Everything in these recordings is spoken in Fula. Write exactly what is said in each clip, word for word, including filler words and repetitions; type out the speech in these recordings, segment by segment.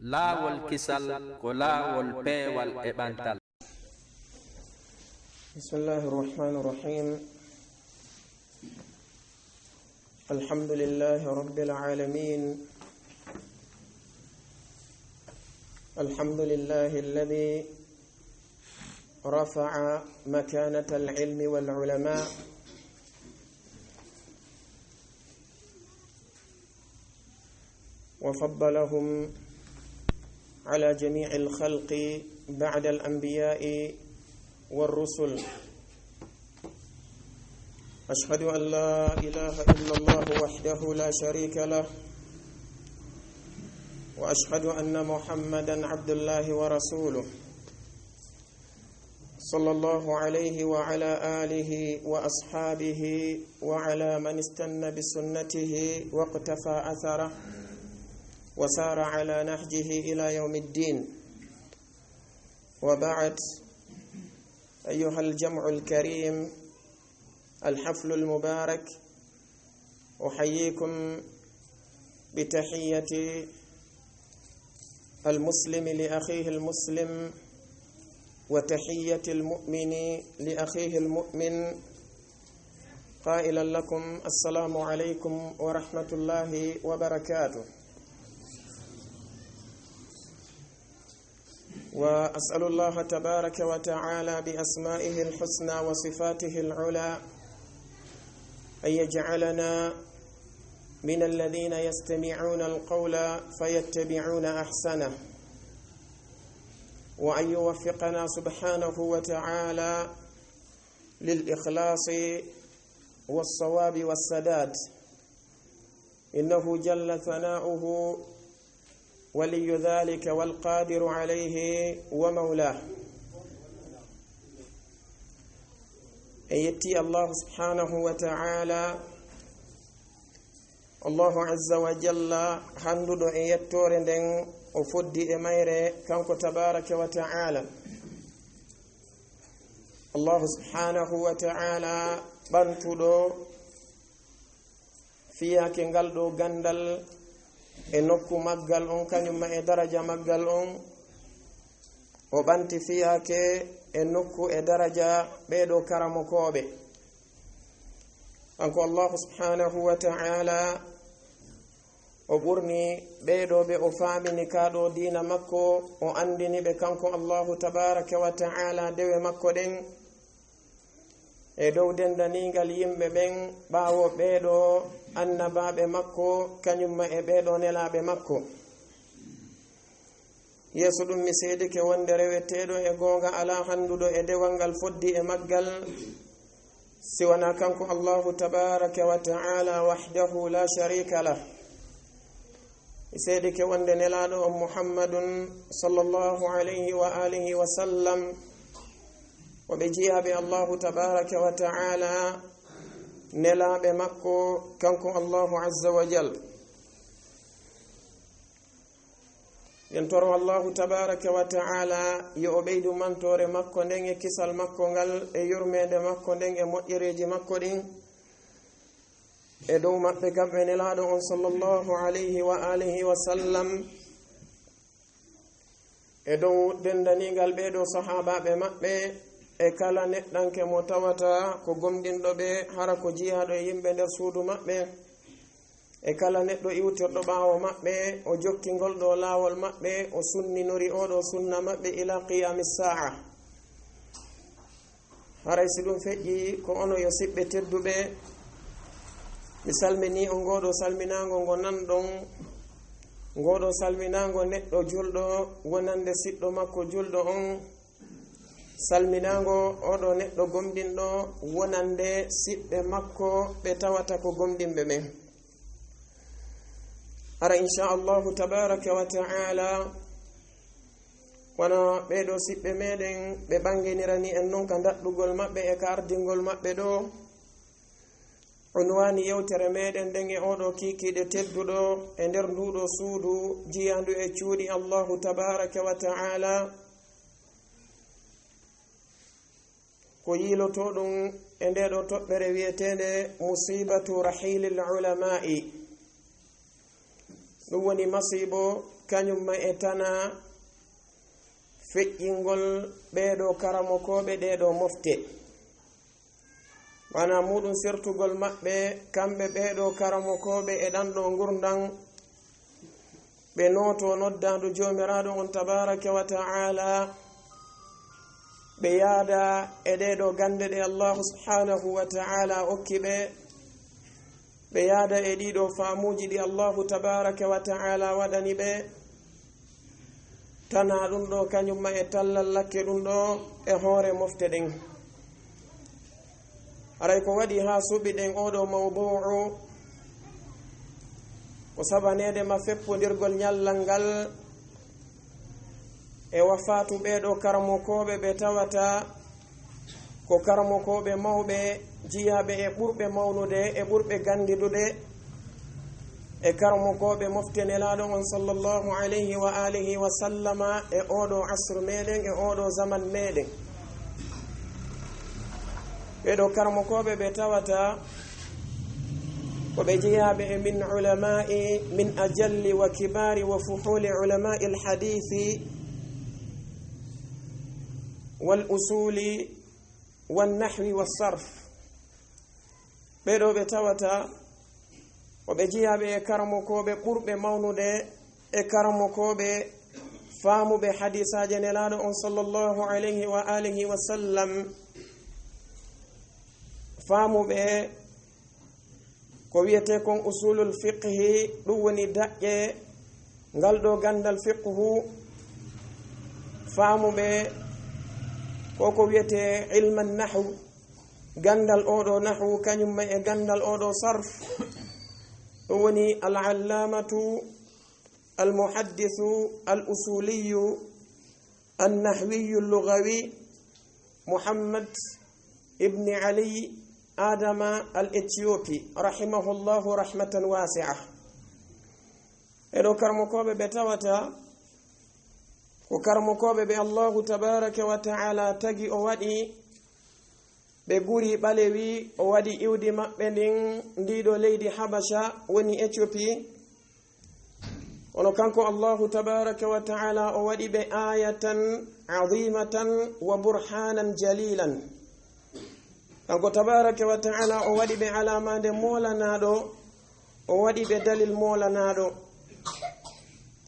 Laawol kisal ko laawol peewal e ɓantal. بسم الله الرحمن الرحيم. الحمد لله رب العالمين. الحمد لله الذي رفع مكانة العلم والعلماء وفضلهم على جميع الخلق بعد الأنبياء والرسل. أشهد أن لا إله إلا الله وحده لا شريك له، وأشهد أن محمدا عبد الله ورسوله، صلى الله عليه وعلى آله وأصحابه وعلى من استن بسنته واقتفى أثره وسار على نهجه إلى يوم الدين. وبعد، أيها الجمع الكريم، الحفل المبارك، أحييكم بتحية المسلم لأخيه المسلم، وتحية المؤمن لأخيه المؤمن، قائلا لكم: السلام عليكم ورحمة الله وبركاته. وأسأل الله تبارك وتعالى بأسمائه الحسنى وصفاته العلى أن يجعلنا من الذين يستمعون القول فيتبعون أحسنه، وأن يوفقنا سبحانه وتعالى للإخلاص والصواب والسداد، إنه جل ثناؤه ولي ذلك والقادر عليه ومولاه. En yetti Allahu subhanahu wa ta'ala, Allahu azza wa jalla, handuɗo e yettoore nden, o foddi e mayre kanko tabaraka wa ta'ala. Allahu subhanahu wa ta'ala, ɓantuɗo fiyaake ngal ɗo gandal e nokku maggal on, kañum ma e daraja maggal on. O ɓanti fiyaake e nokku e daraja ɓee ɗo karamokooɓe. Kanko Allahu subhanahu wa ta'ala, o ɓurni ɓee ɗo ɓe o faamini ka ɗo diina makko, o andini ɓe kanko Allahu tabaraka wa ta'ala dewe makko ɗen e dow dendaningal yimɓe ɓen ɓaawo ɓee ɗo annabaaɓe makko, kañum ma e ɓee ɗo nelaaɓe makko. Yeeso ɗum, mi seedike wonde reweteeɗo e goonga alaa, handuɗo e dewal ngal foddi e maggal, si wanaa kanko Allahu tabaraka wa ta'ala wahdahu la sharika lah. Mi seedike wonde nelaaɗo on Muhammadun sallallahu alayhi wa alihi wa sallam, o ɓe jiyaaɓe Allahu tabaraka wa ta'ala, nelaaɓe makko kanko Allahu azza wa jal. Yen toro Allahu tabaraka wa ta'ala yo o ɓeydu mantoore makko nden e kisal makko ngal e yurmeende makko nden e moƴƴereeji makko ɗin e dow maɓɓe kamɓe nelaaɗo on sallallahu alayhi wa alihi wa sallam, e dow dendaningal ɓee ɗo sahaabaaɓe maɓɓe, e kala neɗɗanke mo tawata ko gomɗinɗo ɓe, hara ko jiyaaɗo e yimɓe nder suudu maɓɓe, e kala neɗɗo iwtirɗo ɓaawo maɓɓe, o jokki ngol ɗo laawol maɓɓe, o sunninori oo ɗo sunna maɓɓe ila qiyaami saa'a. Haray si ɗum feƴƴi, ko onon yo siɓɓe tedduɓe, mi salminii on ngoo ɗo salminaango ngo nanɗon, ngoo ɗo salminaango neɗɗo julɗo wonande siɗɗo makko julɗo on, salminaango oo ɗo neɗɗo gomɗinɗo wonande siɓɓe makko ɓe tawata ko gomɗinɓe ɓen. Hara, insha Allahu tabaraka wa ta'ala, wano ɓee ɗo siɓɓe meɗen ɓe ɓanginirani en non ka daɗɗugol maɓɓe e ka ardingol maɓɓe ɗo, unwaani yewtere meɗen nden e oo ɗo kiikiiɗe tedduɗo e nder nduu ɗo suudu jiyaandu e cuuɗi Allahu tabaraka wa ta'ala, ko yiilotoo ɗum e ndee ɗo toɓɓere wiyeteende musibatu rahilil ulama'i. Ɗum woni masiibo kañum ma e tana feƴƴingol ɓeeɗo karamokooɓe ɗeeɗo mofte. Maanaa muuɗum sertugol maɓɓe, kamɓe ɓeeɗo karamokooɓe e ɗanɗo ngurndan, ɓe nootoo noddaandu Joomiraaɗo on tabaaraka wa ta'aalaa, ɓe yaada e ɗeeɗo gannde ɗe Allaahu subhaanahu wa ta'aalaa okki ɓe, ɓe yaada e ɗiiɗo faamuuji ɗi Allaahu tabaaraka wa ta'aalaa waɗani ɓe, tana ɗum ɗo kañum ma e tallal lakke ɗum ɗo e hoore mofte ɗen. Haray ko waɗi haa suɓiɗen oo ɗoo mawduu'u, ko sabaneede ma feppondirgol ñallal ngal e wafaatu ɓeeɗo karamokooɓe ɓe tawata ko karamokooɓe mawɓe jiyaaɓe e ɓurɓe mawnude e ɓurɓe ganndidude e karamokooɓe mofte Nelaaɗo on sallallahu alayhi wa alihi wa sallama e oo ɗoo asru meɗen, e oo ɗoo zaman meɗen. Ɓeeɗo karamokooɓe ɓe tawata ko ɓe jeyaaɓe e min ulamaa'i, min ajalli wa kibaari wa fuhuuli ulamaa'i alhadiisi wal usuuli wan nahwi was sarf. Ɓeeɗo ɓe tawata ko ɓe jeyaaɓe e karamokooɓe ɓurɓe mawnude e karamokooɓe faamuɓe hadiisaaje Nelaaɗo on sallallahu alayhi wa alihi wa sallam, faamuɓe ko wiyetee kon usulul fiqhi, ɗum woni daƴƴe ngal ɗoo ganndal fiqhu, faamuɓe ko ko wiyetee ilman nahw, ganndal oo ɗoo nahwu, kañum ma e ganndal oo ɗoo sarf, ɗum woni al-allaamatu al-muhaddisu al-usuliyu an-nahwiyu lugawi Muhammad ibni Ali Adama al-Etiyopi, rahimahullahu rahmatan wasi'a. Ɓeeɗo karamokooɓe ɓe tawata ko karamokooɓe ɓe Allahu tabaaraka wa ta'aalaa tagi o waɗi ɓe guri ɓalewi, o waɗi iwdi maɓɓe ndin, ndii ɗoo leydi Habasha, woni Ethiopie. Kono kanko Allahu tabaaraka wa ta'aalaa o waɗi ɓe aayatan adimatan wa burhanan jalilan. Kanko tabaaraka wa ta'aalaa o waɗi ɓe alaamaande moolanaaɗo, o waɗi ɓe dalil moolanaaɗo.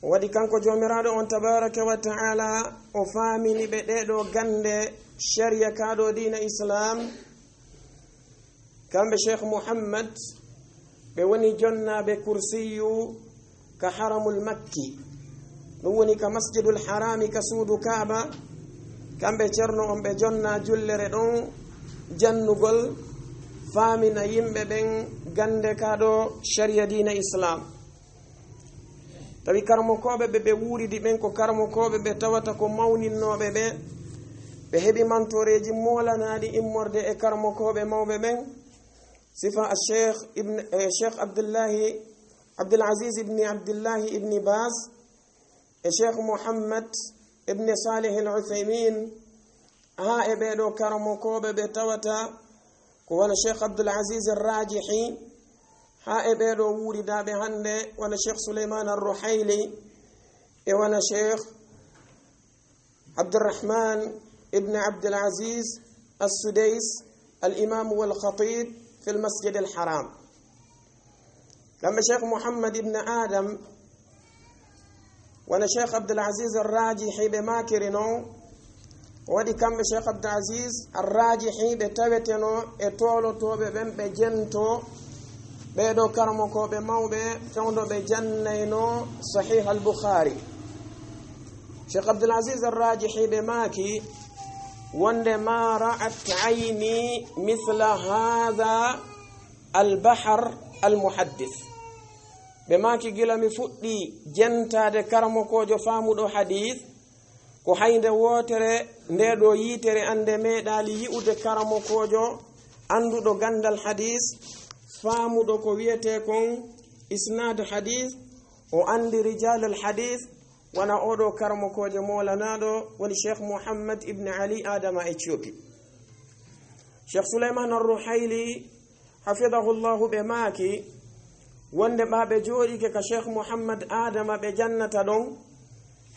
O waɗi kanko Joomiraaɗo on tabaaraka wa ta'aalaa, o faamini ɓe ɗee ɗoo gannde shari'a kaa ɗoo diina Islaam. Kamɓe Cheikh Muhammad, ɓe woni jonnaaɓe kursiyyu ka Haramul Makki, ɗum woni ka Masjidul Haraami, ka suudu Kaaba. Kamɓe Ceerno on, ɓe jonnaa jullere ɗon, jannugol, faamina yimɓe ɓen gannde kaa ɗoo shari'a diina Islaam. Tawi karamokooɓe ɓe ɓe wuuridi ɓen ko karamokooɓe ɓe tawata ko mawninnooɓe ɓe, ɓe heɓi mantooreeji moolanaaɗi immorde e karamokooɓe mawɓe ɓen. Sifa a Cheikh Ibn, eh, Cheikh Abdullahi, Abdul Aziz ibni Abdullahi ibni Baz, e Cheikh Muhammad ibni Salih al Uthaymin, haa e ɓee ɗoo karamokooɓe ɓe tawata ko wano Cheikh Abdul Aziz Ar-Rajihi, haa e ɓee ɗoo wuuridaaɓe hannde, wano Cheikh Suleyman Ar-Ruhayli, e wano Cheikh Abdurrahman ibn Abdul Aziz As-Sudais, al-Imam wal Khatib fil Masjid al-Haram. Kamɓe Cheikh Muhammad ibn Adam, wano Cheikh Abdul Aziz Ar-Rajihi ɓe maakiri non, o waɗi kamɓe Cheikh Abdul Aziz Ar-Rajihi ɓe taweteno e toolotooɓe ɓen ɓe jento ɓee ɗoo karamokooɓe mawɓe fewndo ɓe jannayno Sahih al-Bukhari. Cheikh Abdul Aziz Ar-Rajihi ɓe maaki wonde, "Ma ra'at ayni mithla hadha al-bahr al-muhaddith." Ɓe maaki, gila mi fuɗɗi jentaade karamokoojo faamuɗo hadiis, ko haynde wootere ndee ɗoo yiitere an nde meeɗaali yi'ude karamokoojo annduɗo ganndal hadiis, faamuɗo ko wiyetee kon isnaad hadiis, o anndi rijaalal hadiis, wano oo ɗoo karamokoojo moolanaaɗo woni Cheikh Muhammad ibn Ali Adama Ethiopie. Cheikh Suleyman Ar-Ruhayli, hafidahullahu, ɓe maaki, Wonde ɓa ɓe jooɗike ka Cheikh Mouhammad Adama ɓe jannata ɗon,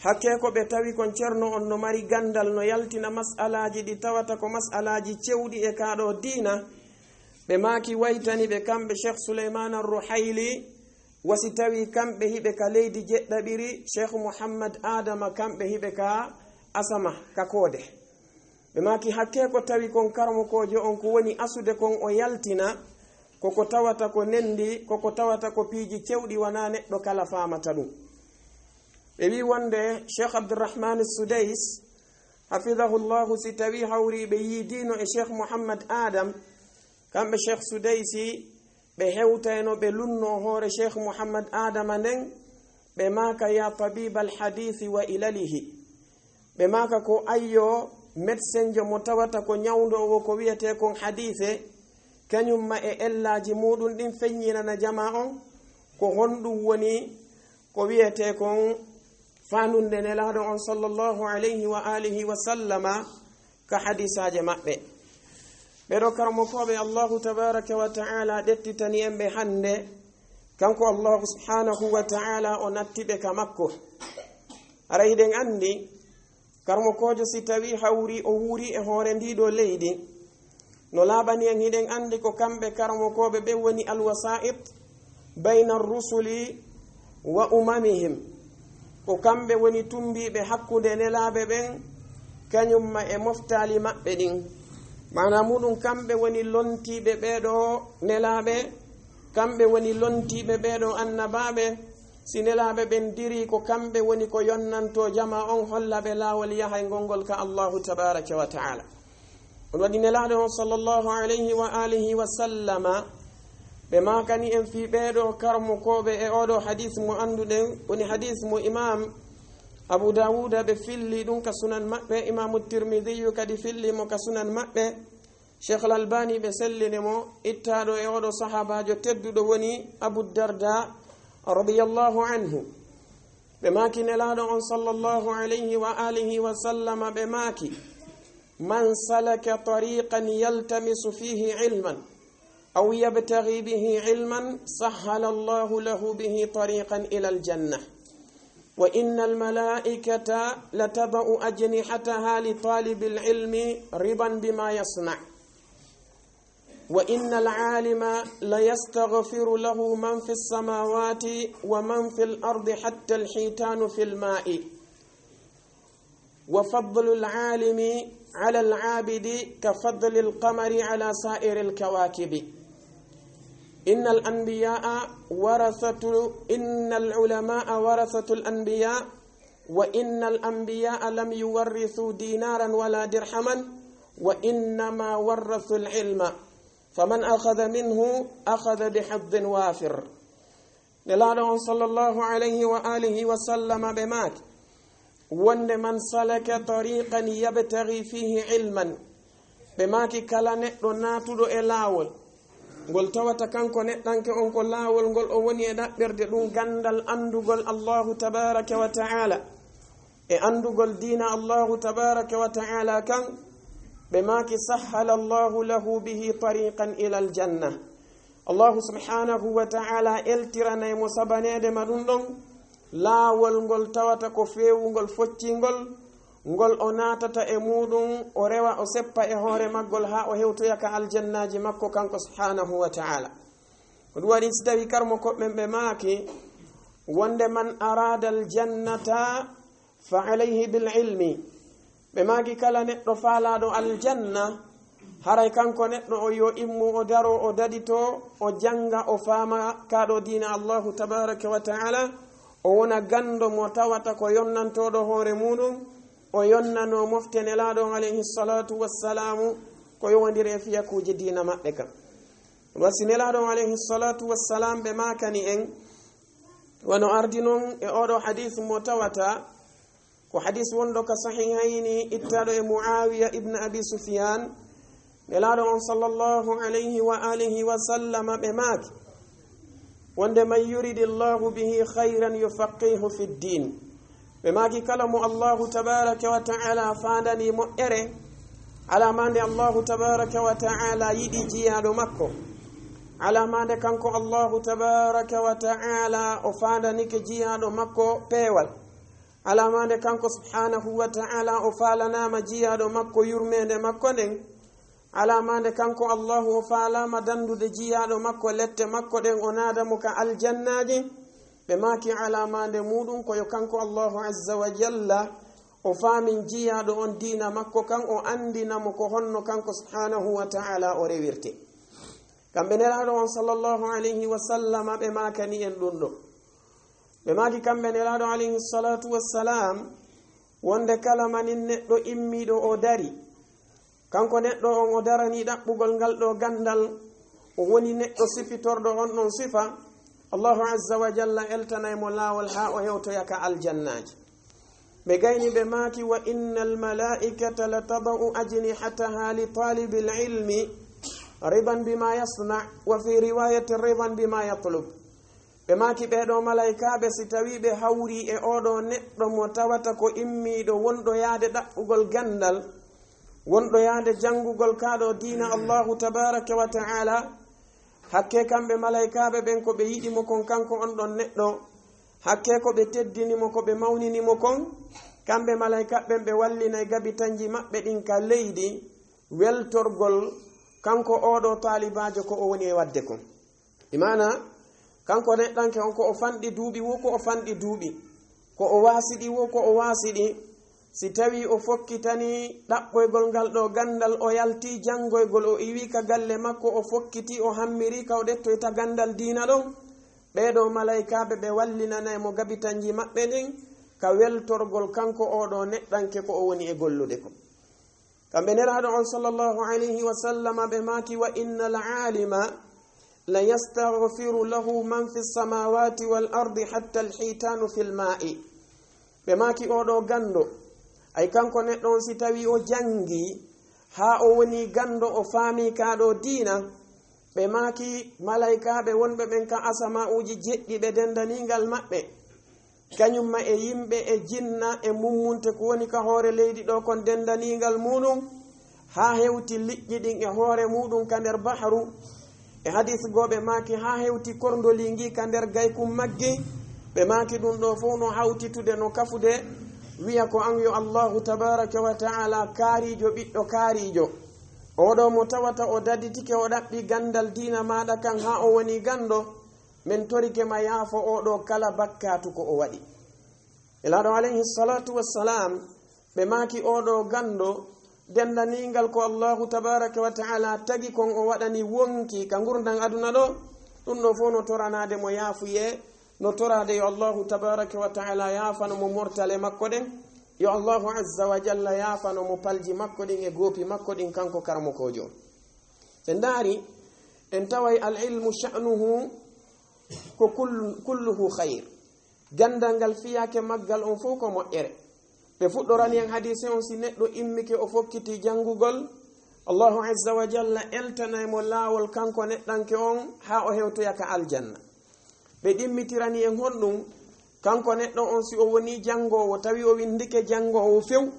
hakkee ko ɓe tawi kon Ceerno on no mari ganndal, no yaltina mas'alaaji ɗi tawata ko mas'alaaji cewɗi e kaa ɗoo diina. Ɓe maaki waytani ɓe kamɓe Cheikh Souleymane Ar-Ruhayli, wa si tawi kamɓe hiɓe ka leydi jeɗɗaɓiri, Cheikh Mouhammad Adama kamɓe hiɓe ka asama, ka koode. Ɓe maaki hakkee ko tawi kon karamokoojo on ko woni asude kon o yaltina, koko tawata ko nendi, koko tawata ko piiji cewɗi wanaa neɗɗo kala faamata ɗum. Ɓe wi wonde Cheikh Abdourahmane Soudais, hafidahullahu, si tawi hawri ɓe yiidiino e Cheikh Mouhammad Adam, kamɓe Cheikh Soudaisi, ɓe hewtayno ɓe lunno hoore Cheikh Mouhammad Adama nden, ɓe maaka: "Ya tabibal hadisi wa ilalihi." Ɓe maaka ko ayyo, médecin jo mo tawata ko ñawndoowo ko wiyetee kon hadiise, kañum ma e ellaaji muuɗum ɗin feññinana jamaa on, ko honɗum woni ko wiyetee kon faandunde Nelaaɗo on sallallahu alayhi wa alihi wa sallama ka hadiisaaje maɓɓe. Ɓee ɗoo karamokooɓe Allahu tabaraka wa ta'ala ɗettitani en ɓe hannde, kanko Allahu subhanahu wa ta'ala o natti ɓe ka makko. Haray hiɗen anndi, karamokoojo si tawi hawri o wuuri e hoore ndii ɗoo leydi, no laaɓani en hiɗen anndi ko kamɓe karamokooɓe ɓe woni alwasaa'it bayna rusuli wa umamihim. Ko kamɓe woni tummbiiɓe hakkunde nelaaɓe ɓen, kañum ma e moftaali maɓɓe ɗin. Maanaa muuɗum, kamɓe woni lontiiɓe ɓee ɗoo nelaaɓe, kamɓe woni lontiiɓe ɓee ɗoo annabaaɓe. Si nelaaɓe ɓen dirii, ko kamɓe woni ko yonnantoo jamaa on, holla ɓe laawol yahaygol ngol ka Allahu tabaraka wa ta'ala. On waɗi Nelaaɗo on sallallahu alayhi wa alihi wa sallama, ɓe maakani en fii ɓee ɗoo karamokooɓe e oo ɗoo hadiis mo annduɗen, woni hadiis mo Imaam Abu Daawuda ɓe filli ɗum ka Sunan maɓɓe, Imaamu Tirmidiyu kadi filli mo ka Sunan maɓɓe, Cheikh Al Albani ɓe sellini mo, ittaaɗo e oo ɗoo sahaabaajo tedduɗo woni Abu Darda radiyallahu anhu. Ɓe maaki Nelaaɗo on sallallahu alayhi wa alihi wa sallama, ɓe maaki: "Man salaka tariqan yaltamisu fihi ilman aw yabtaghi bihi ilman, sahhala Allahu lahu bihi tariqan ila al-jannah. Wa inna al-malaikata latada'u ajnihataha li talibil ilmi ridan bima yasna'. Wa inna al-alima layastaghfiru lahu man fi as-samawati wa man fi al-ardi hatta al-hitanu fi al-ma'i. Wa fadlu al-alimi ala al-abidi ka fadli al-qamari ala sa'iri al-kawakibi. Inna al-anbiya'a warathatu, inna al-ulama'a warathatu al-anbiya, wa inna al-anbiya'a lam yuwarrithu dinaran wala dirhaman, wa innama warrathu al-ilma. Faman akhadha minhu akhadha bi hadhin wafir." Nelaaɗo on sallallahu alayhi wa alihi wa sallama ɓe maaki, wonde: "Man salaka tariqan yabtaghi fihi ilman." Ɓe maaki kala neɗɗo naatuɗo e laawol ngol tawata kanko neɗɗanke on ko laawol ngol o woni e ɗaɓɓirde ɗum ganndal anndugol Allahu tabaraka wa ta'ala, e anndugol diina Allahu tabaraka wa ta'ala kan, ɓe maaki: "Sahhala Allahu lahu bihi tariqan ila al-janna." Allahu subhanahu wa ta'ala eltiranay mo sabaneede ma ɗum ɗon laawol ngol tawata ko feewungol, foccingol, ngol o naatata e muuɗum, o rewa, o seppa e hoore maggol haa o hewtoya ka aljannaaji makko kanko subhanahu wa ta'ala. Ko ɗum waɗi si tawi karmo koɓɓen ɓe maaki wonde: "Man arada al-jannata fa alayhi bil ilmi." Ɓe maaki kala neɗɗo faalaaɗo aljanna, haray kanko neɗɗo o yo immu, o daro, o daɗito, o jannga, o faama kaa ɗoo diina Allahu tabaraka wa ta'ala, o wona ganndo mo tawata ko yonnantooɗo hoore muuɗum, o yonnanoo mofte Nelaaɗo on alayhi salatu wassalamu ko yowondiri e fiyakuuji diina maɓɓe kan. Wa si Nelaaɗo on alayhi salatu wassalam ɓe maakani en, wano ardi non e oo ɗoo hadiis mo tawata ko hadiis wonɗo ka Sahihayni, ittaaɗo e Muawiya ibn Abi Sufyan, Nelaaɗo on sallallahu alayhi wa alihi wa sallama ɓe maaki wonde: "Man yuridillahu bihi khayran yufaqqihhu fid din." Ɓe maaki kala mo Allahu tabaraka wa ta'ala faandani moƴƴere, alaa maa nde Allahu tabaraka wa ta'ala yiɗi jiyaaɗo makko. Alaa maa nde kanko Allahu tabaaraka wa ta'ala o faandanike jiyaaɗo makko peewal. Alaa maa nde kanko subhaanahu wa ta'ala o faalanaama jiyaaɗo makko yurmeende makko nden. Alaa maa nde kanko Allahu o faalaama dandude jiyaaɗo makko lette makko ɗen, o naada mo ka aljannaaji. Ɓe maaki alaa maa nde muuɗum ko yo kanko Allahu azza wa jalla o faamin jiyaaɗo on diina makko kan, o andina mo ko honno kanko subhaanahu wa ta'ala o rewirte. Kamɓe Nelaaɗo on sallallahu alayhi wa sallama ɓe maakani en ɗum ɗo. Ɓe maaki kamɓe Nelaaɗo alayhi salatu wassalam wonde kala manin neɗɗo immiiɗo o dari, kanko neɗɗo on o darani ɗaɓɓugol ngal ɗo gandal, o woni neɗɗo sifitorɗo on ɗon sifa, Allahu azza wa jalla eltanay mo laawol haa o hewtoya ka aljannaaji. Ɓe gayni ɓe maaki, "Wa innal malaa'ikata la tada'u ajnihataha li talibil ilmi ridan bima yasna, wa fi riwayati ridan bima yatlub." Ɓe maaki, "Ɓee ɗoo malaykaaɓe, si tawii ɓe hawrii e oo ɗoo neɗɗo mo tawata ko immiiɗo wonɗo yaade ɗaɓɓugol ganndal, wonɗo yaade janngugol kaa ɗoo diina Allahu tabaaraka wa ta'ala, hakkee kamɓe malaykaaɓe ɓen ko ɓe yiɗi mo kon kanko on ɗon neɗɗo, hakkee ko ɓe teddini mo, ko ɓe mawnini mo kon, kamɓe malaykaaɓe ɓen ɓe wallinay gabitanji maɓɓe ɗin ka leydi, weltorgol kanko oo ɗoo taalibaajo ko o woni e waɗde kon." Imaana, kanko neɗɗanke on ko o fanɗi duuɓi woo ko o fanɗi duuɓi, ko o waasiɗi woo ko o waasiɗi, si tawii o fokkitanii ɗaɓɓoygol ngal ɗoo ganndal, o yaltii janngoygol, o iwii ka galle makko, o fokkitii, o hammirii ka o ɗettoyta ganndal diina ɗon, ɓee ɗoo malaykaaɓe ɓe wallinanay mo gabitanji maɓɓe ɗin ka weltorgol kanko oo ɗoo neɗɗanke ko o woni e gollude kon. Kamɓe Nelaaɗo on sallallahu alayhi wa sallama ɓe maaki, "Wa innal aalima la yastaghfiru lahu man fi samawati wal ardi hatta al hitanu fil ma'i." Ɓe maaki, "Oo ɗoo ganndo, ay kanko neɗɗo on si tawii o janngi haa o woni ganndo, o faami kaa ɗoo diina." Ɓe maaki, "Malaykaaɓe wonɓe ɓen ka asama'uuji jeɗɗi ɓe denndaniingal maɓɓe, kañum ma e yimɓe e jinna e mummunte ko woni ka hoore leydi ɗoo kon denndaniingal muuɗum, haa hewti liƴƴi ɗin e hoore muuɗum ka nder bahru." E hadiis goo ɓe maaki, "Haa hewti korndolii ngii ka nder gaykum maggi." Ɓe maaki, "Ɗum ɗoo fow no hawtitude, no kafude, wi'a ko an yo Allahu tabaaraka wa ta'ala kaariijo, ɓiɗɗo kaariijo. Oo ɗoo mo tawata o daditike, o ɗaɓɓi ganndal diina maaɗa kan haa o woni ganndo, men torike ma yaafo oo ɗoo kala bakkaatu ko o waɗi." Nelaaɗo alayhi salatu wassalam, ɓe maaki, "Oo ɗoo ganndo, denndaniingal ko Allahu tabaaraka wa ta'ala tagi kon o waɗani wonki ka ngurndan aduna ɗoo, ɗum ɗoo fow no toranaade mo yaafuyee, no toraade yo Allahu tabaaraka wa ta'ala yaafano mo mortale makko ɗen, yo Allahu azza wa jalla yaafano mo palji makko ɗin e goopi makko ɗin kanko karamokoojo on." En ndaari, en taway al ilmu sha'nuhu ko kull-, kulluhu khayr. Ganndal ngal fiyaake maggal on fow ko moƴƴere. Ɓe fuɗɗorani en hadiise on, si neɗɗo immike o fokkiti janngugol, Allahu azza wa jalla eltanay mo laawol kanko neɗɗanke on haa o hewtoya ka aljanna. Ɓe ɗimmitirani en honɗum, kanko neɗɗo on si o wonii janngoowo, tawi o winndike janngoowo few,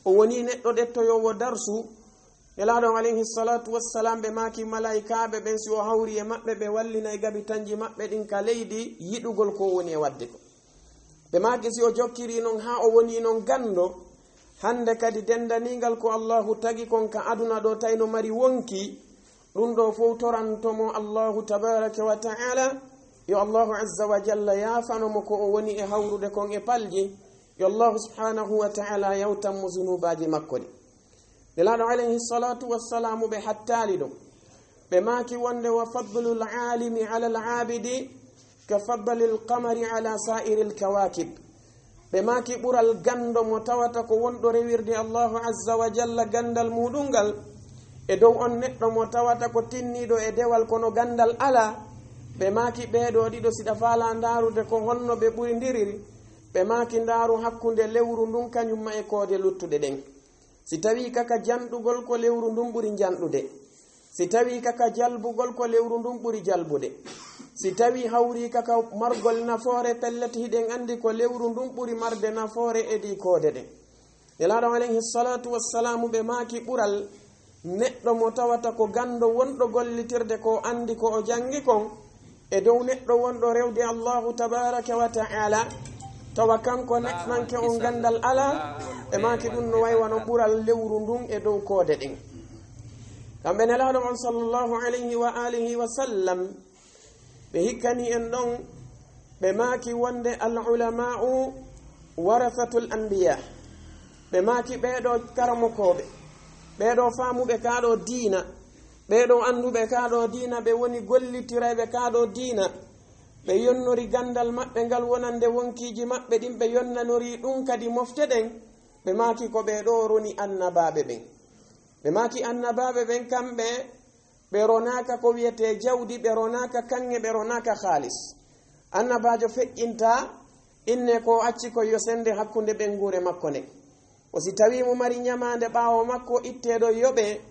o wonii neɗɗo ɗettoyoowo darsu, Nelaaɗo on alayhi salatu wassalam, ɓe maaki malaykaaɓe ɓen, si o hawri e maɓɓe, ɓe wallinay gabitanji maɓɓe ɗin ka leydi, yiɗugol ko woni e waɗde ko. Ɓe maaki si o jokkiri non haa o woni non ganndo, hannde kadi denndaniingal ko Allahu tagi kon ka aduna ɗoo tawi no mari wonki, ɗum ɗoo fow toranto mo Allahu tabaaraka wa ta'ala, yo Allahu azza wa jalla yaafano mo ko o woni e hawrude kon e palji, yo Allahu subhanahu wa ta'ala yawtan mo zunubaaji makko ɗi. Nelaaɗo alayhi salatu wassalamu ɓe hattaali ɗum. Ɓe maaki wonde, "Wa fadlul aalimi ala al aabidi ka fadlil qamari ala saa'iril kawaakib." Ɓe maaki ɓural ganndo mo tawata ko wonɗo rewirde Allahu azza wa jalla ganndal muuɗum ngal e dow on neɗɗo mo tawata ko tinniiɗo e dewal kono ganndal alaa. Ɓe maaki ɓee ɗoo ɗiɗo, si ɗa faalaa ndaarude ko honno ɓe ɓurindiriri, ɓe maaki ndaaru hakkunde lewru ndun kañum ma e koode luttuɗe ɗen. Si tawii kaka janɗugol, ko lewru ndun ɓuri janɗude. Si tawii kaka jalbugol, ko lewru ndun ɓuri jalbude. Si tawii hawrii kaka margol nafoore, pellet hiɗen anndi ko lewru ndun ɓuri marde nafoore e ɗii koode ɗen. Nelaaɗo alayhi salatu wassalamu ɓe maaki ɓural Neɗɗo mo tawata ko ganndo wonɗo gollitirde ko anndi ko o janngi kon, e dow neɗɗo wonɗo rewde Allahu tabaraka wa ta'ala, tawa kanko neɗɗanke on ganndal alaa, ɓe maaki ɗum no way wano ɓural lewru ndun e dow koode ɗen. Kamɓe Nelaaɗo on sallallahu alayhi wa alihi wa sallam, ɓe hikkani en ɗon, ɓe maaki wonde al ulama'u warathatul anbiya. Ɓe maaki ɓee ɗoo karamokooɓe, ɓee ɗoo faamuɓe kaa ɗoo diina, ɓee ɗoo annduɓe kaa ɗoo diina, ɓe woni gollitirayɓe kaa ɗoo diina. Ɓe yonnori ganndal maɓɓe ngal wonande wonkiiji maɓɓe ɗin, ɓe yonnanori ɗum kadi mofte ɗen. Ɓe maaki ko ɓee ɗoo roni annabaaɓe ɓen. Ɓe maaki annabaaɓe ɓen kamɓe, ɓe ronaaka ko wiyetee jawdi, ɓe ronaaka kaŋŋe, ɓe ronaaka haalis. Annabaajo feƴƴintaa inne ko o acci kon yo sennde hakkunde ɓeynguure makko nden. O si tawii mo mari ɲamaande ɓaawo makko itteeɗo yoɓee,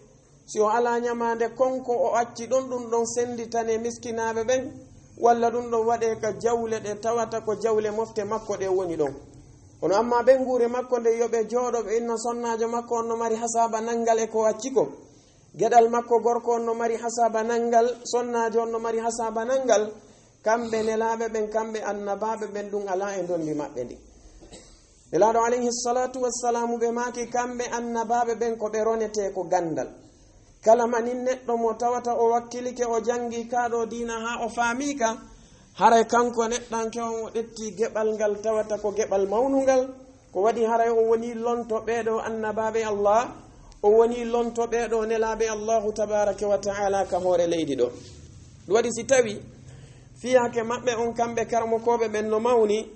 si o alaa ɲamaande kon ko o acci ɗon, ɗum ɗon sennditanee miskinaaɓe ɓen, walla ɗum ɗon waɗee ka jawle ɗe tawata ko jawle mofte makko ɗe woni ɗon. Kono amma ɓeynguure makko nde yoɓee jooɗo ɓe inna sonnaajo makko on no mari hasaaba nanngal e ko o acci kon. Geɗal makko gorko on no mari hasaaba nanngal, sonnaajo on no mari hasaaba nanngal. Kamɓe nelaaɓe ɓen, kamɓe annabaaɓe ɓen, ɗum alaa e ndondi maɓɓe ndin. Nelaaɗo alayhi salatu wassalamu ɓe maaki, kamɓe annabaaɓe ɓen ko ɓe ronetee ko ganndal. Kala manin neɗɗo mo tawata o wakkilike, o janngi kaa ɗoo diina haa o faamii ka, haray kanko neɗɗanke on o ƴettii geɓal ngal tawata ko geɓal mawnungal, ko waɗi haray o wonii lonto ɓee ɗoo annabaaɓe Allah, o wonii lonto ɓee ɗoo nelaaɓe Allahu tabaraka wa ta'ala ka hoore leydi ɗoo. Ɗum waɗi si tawii fiyaake maɓɓe on kamɓe karamokooɓe ɓen no mawni,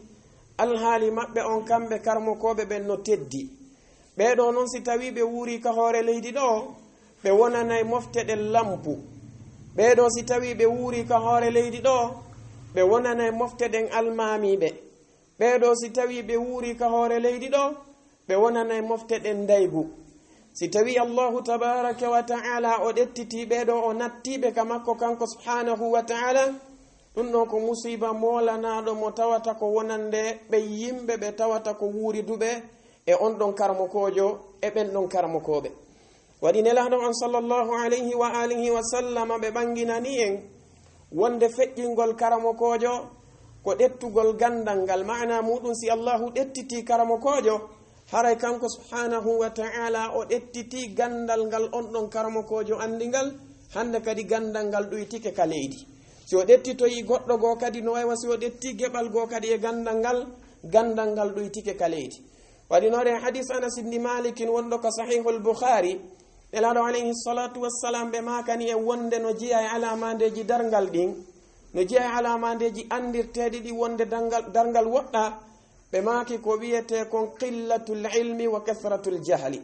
alhaali maɓɓe on kamɓe karamokooɓe ɓen no teddi. Ɓee ɗoo non si tawii ɓe wuurii ka hoore leydi ɗoo, ɓe wonanay mofte ɗen lampu. Ɓee ɗoo si tawii ɓe wuurii ka hoore leydi ɗoo, ɓe wonanay mofte ɗen almaamiiɓe. Ɓee ɗoo si tawii ɓe wuurii ka hoore leydi ɗoo, ɓe wonanay mofte ɗen ndaygu. Si tawii Allahu tabaraka wa ta'ala o ƴettitii ɓee ɗoo, o nattii ɓe ka makko kanko subhanahu wa ta'ala, ɗum ɗoo ko musiiba moolanaaɗo mo tawata ko wonande ɓen yimɓe ɓe tawata ko wuuriduɓe e on ɗon karamokoojo e ɓen ɗon karamokooɓe. Waɗi Nelaaɗo on sallallahu alayhi wa alihi wa sallama ɓe ɓanginani en wonde feƴƴingol karamokoojo ko ƴettugol ganndal ngal. Maana muuɗum, si Allahu ƴettitii karamokoojo, haray kanko subhanahu wa ta'ala o ƴettitii ganndal ngal on ɗon karamokoojo anndi ngal, hannde kadi ganndal ngal ɗuytike ka leydi. Si o ƴettitoyii goɗɗo goo kadi, no way wa si o ƴettii geɓal goo kadi e ganndal ngal, ganndal ngal ɗuytike ka leydi. Waɗi no e hadis Anas ibn Malikin wonɗo ka Sahihul Bukhari, Nelaaɗo alayhi salatu wassalam ɓe maakani e wonde no jeyaa e alaamandeeji darngal ɗin, no jeyaa e alaamandeeji anndirteeɗi ɗi wonde darngal, darngal woɗɗaa, ɓe maaki ko wiyetee kon qillatul ilmi wa kathratul jahli.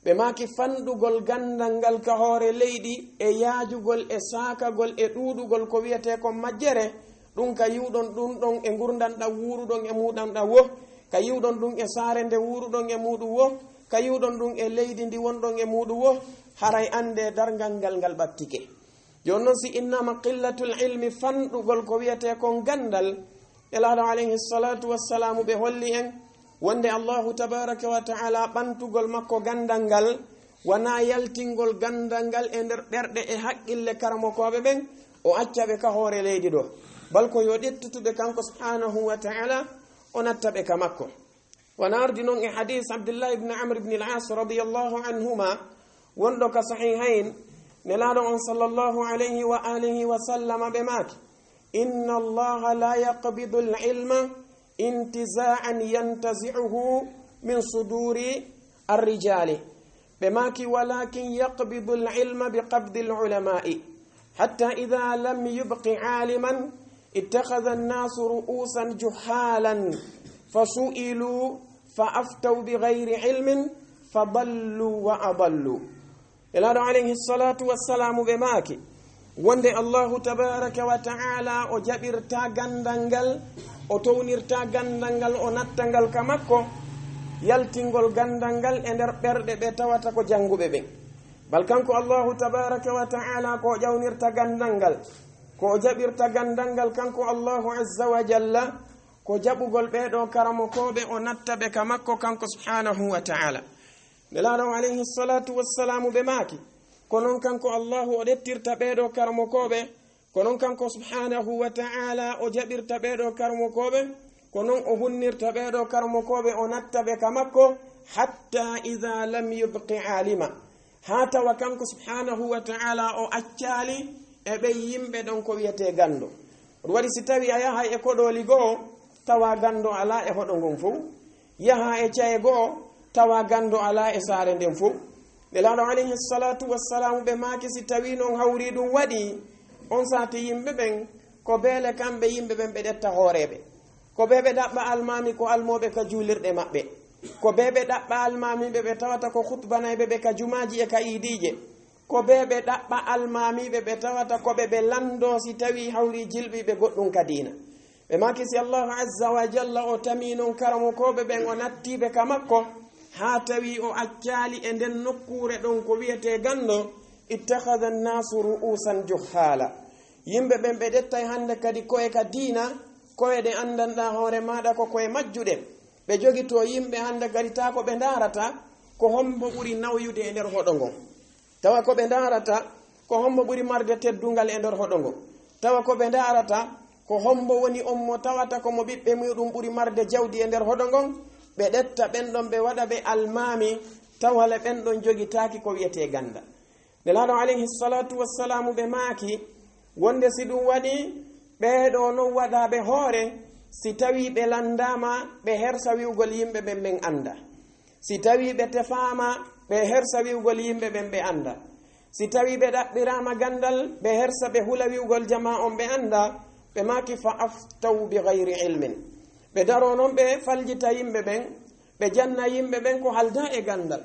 Ɓe maaki fanɗugol ganndal ngal ka hoore leydi e yaajugol e saakagol e ɗuuɗugol ko wiyetee kon majjere, ɗum ka yi'uɗon ɗum ɗon e ngurndan ɗan wuuruɗon e muuɗum ɗan wo, ka yi'uɗon ɗum e saare nde wuuruɗon e muuɗum wo, ka yi'uɗon ɗum e leydi ndi wonɗon e muuɗum wo, haray anndee darngal ngal ngal ɓattike. Jooni non si innaama qillatul ilmi, fanɗugol ko wiyetee kon ganndal, Nelaaɗo alayhi salatu wassalamu ɓe holli en wonde Allahu tabaraka wa ta'ala ɓantugol makko ganndal ngal wanaa yaltingol ganndal ngal e nder ɓerɗe e haqqille karamokooɓe ɓen, o acca ɓe ka hoore leydi ɗoo. Bal ko yo ƴettutu ɓe kanko subhanahu wa ta'ala, o natta ɓe ka makko. Wano ardi non e hadis Abdullah ibn Amr ibn al-As radiyallahu anhuma, wonɗo ka Sahihayn, Nelaaɗo on sallallahu alayhi wa alihi wa sallama ɓe maaki, inna Allaha la yaqbidu al-ilma intiza'an yantazi'uhu min suduri ar-rijali. Ɓe maaki, walakin yaqbidu al-ilma bi qabdi al-ulama'i. حتى إذا لم يبق عالما اتخذ الناس رؤوسا جهالا فسئلوا فأفتوا بغير علم فضلوا وأضلوا. Nelaaɗo alayhi salatu wassalamu ɓe maaki wonde Allahu tabaraka wa ta'ala o jaɓirta ganndal ngal, o townirta ganndal ngal, o natta ngal ka makko, yaltingol ganndal ngal e nder ɓerɗe ɓe tawata ko jannguɓe ɓen. Bal kanko Allahu tabaraka wa ta'ala ko o ƴawnirta ganndal ngal, ko o jaɓirta ganndal ngal kanko Allahu azza wa jalla, ko jaɓugol ɓee ɗoo karamokooɓe o natta ɓe ka makko kanko subhanahu wa ta'ala. Nelaaɗo alayhi salatu wassalamu ɓe maaki, Ko non kanko Allahu o ɗettirta ɓee ɗoo karamokooɓe, ko non kanko subhaanahu wa ta'ala o jaɓirta ɓee ɗoo karamokooɓe, ko non o hunnirta ɓee ɗoo karamokooɓe, o natta ɓe ka makko, hatta idha lam yubqi alima, haa tawa kanko subhaanahu wa ta'ala o accaali e ɓen yimɓe ɗon ko wiyetee ganndo. Ɗum waɗi si tawii a yahay e koɗooli goo, tawa ganndo alaa e hoɗo ngon fow. Yaha e caye goo, tawa ganndo alaa e saare nden fow. Nelaaɗo alayhi salatu wassalaamu ɓe maaki, si tawii non hawri ɗum waɗi, on saati yimɓe ɓen, ko beele kamɓe yimɓe ɓen ɓe ɗetta hooreeɓe. Ko ɓe ɓe ɗaɓɓa almaami ko almooɓe ka juulirɗe maɓɓe. Ko ɓe ɓe ɗaɓɓa almaamiiɓe ɓe tawata ko khutbanayɓe ɓe ka jumaaji e ka iidiije. Ko ɓe ɓe ɗaɓɓa almaamiiɓe ɓe tawata ko ɓe ɓe lanndoo si tawii hawri jilɓiiɓe goɗɗum ka diina. Ɓe maaki si Allahu azza wa jalla o tamii non karamokooɓe ɓen o nattii ɓe ka makko, haa tawii o accaali e nden nokkuure ɗon ko wiyetee ganndo, ittakhadha annaasu ru'uusan juhhaala. Yimɓe ɓen ɓe ɗettay hannde kadi ko'e ka diina, ko'e ɗe anndanɗaa hoore maaɗa ko ko'e majjuɗe. Ɓe jogitoo yimɓe hannde kadi taa ko ɓe ndaarata ko hombo ɓuri nawyude e nder hoɗo ngon. Tawa ko ɓe ndaarata ko hombo ɓuri marde teddungal e nder hoɗo ngon. Tawa ko ɓe ndaarata ko hombo woni on mo tawata ko mo ɓiɓɓe muɗum ɓuri marde jawdi e nder hoɗo ngon. Ɓe ɗetta ɓen ɗon ɓe waɗa ɓe almaami, tawa le ɓen ɗon jogitaaki ko wiyetee ganndal. Nelaaɗo alayhi salatu wassalaamu ɓe maaki wonde si ɗum waɗi, ɓee ɗoo non waɗaaɓe hoore, si tawii ɓe lanndaama, ɓe hersa wi'ugol yimɓe ɓen ɓen annda. Si tawii ɓe tefaama, ɓe hersa wi'ugol yimɓe ɓen ɓe annda. Si tawii ɓe ɗaɓɓiraama ganndal, ɓe hersa ɓe hula wi'ugol jamaa on ɓe annda. Ɓe maaki fa aftaw bi gayri ilmin. Ɓe daroo non ɓe faljita yimɓe ɓen, ɓe janna yimɓe ɓen ko haldaa e ganndal.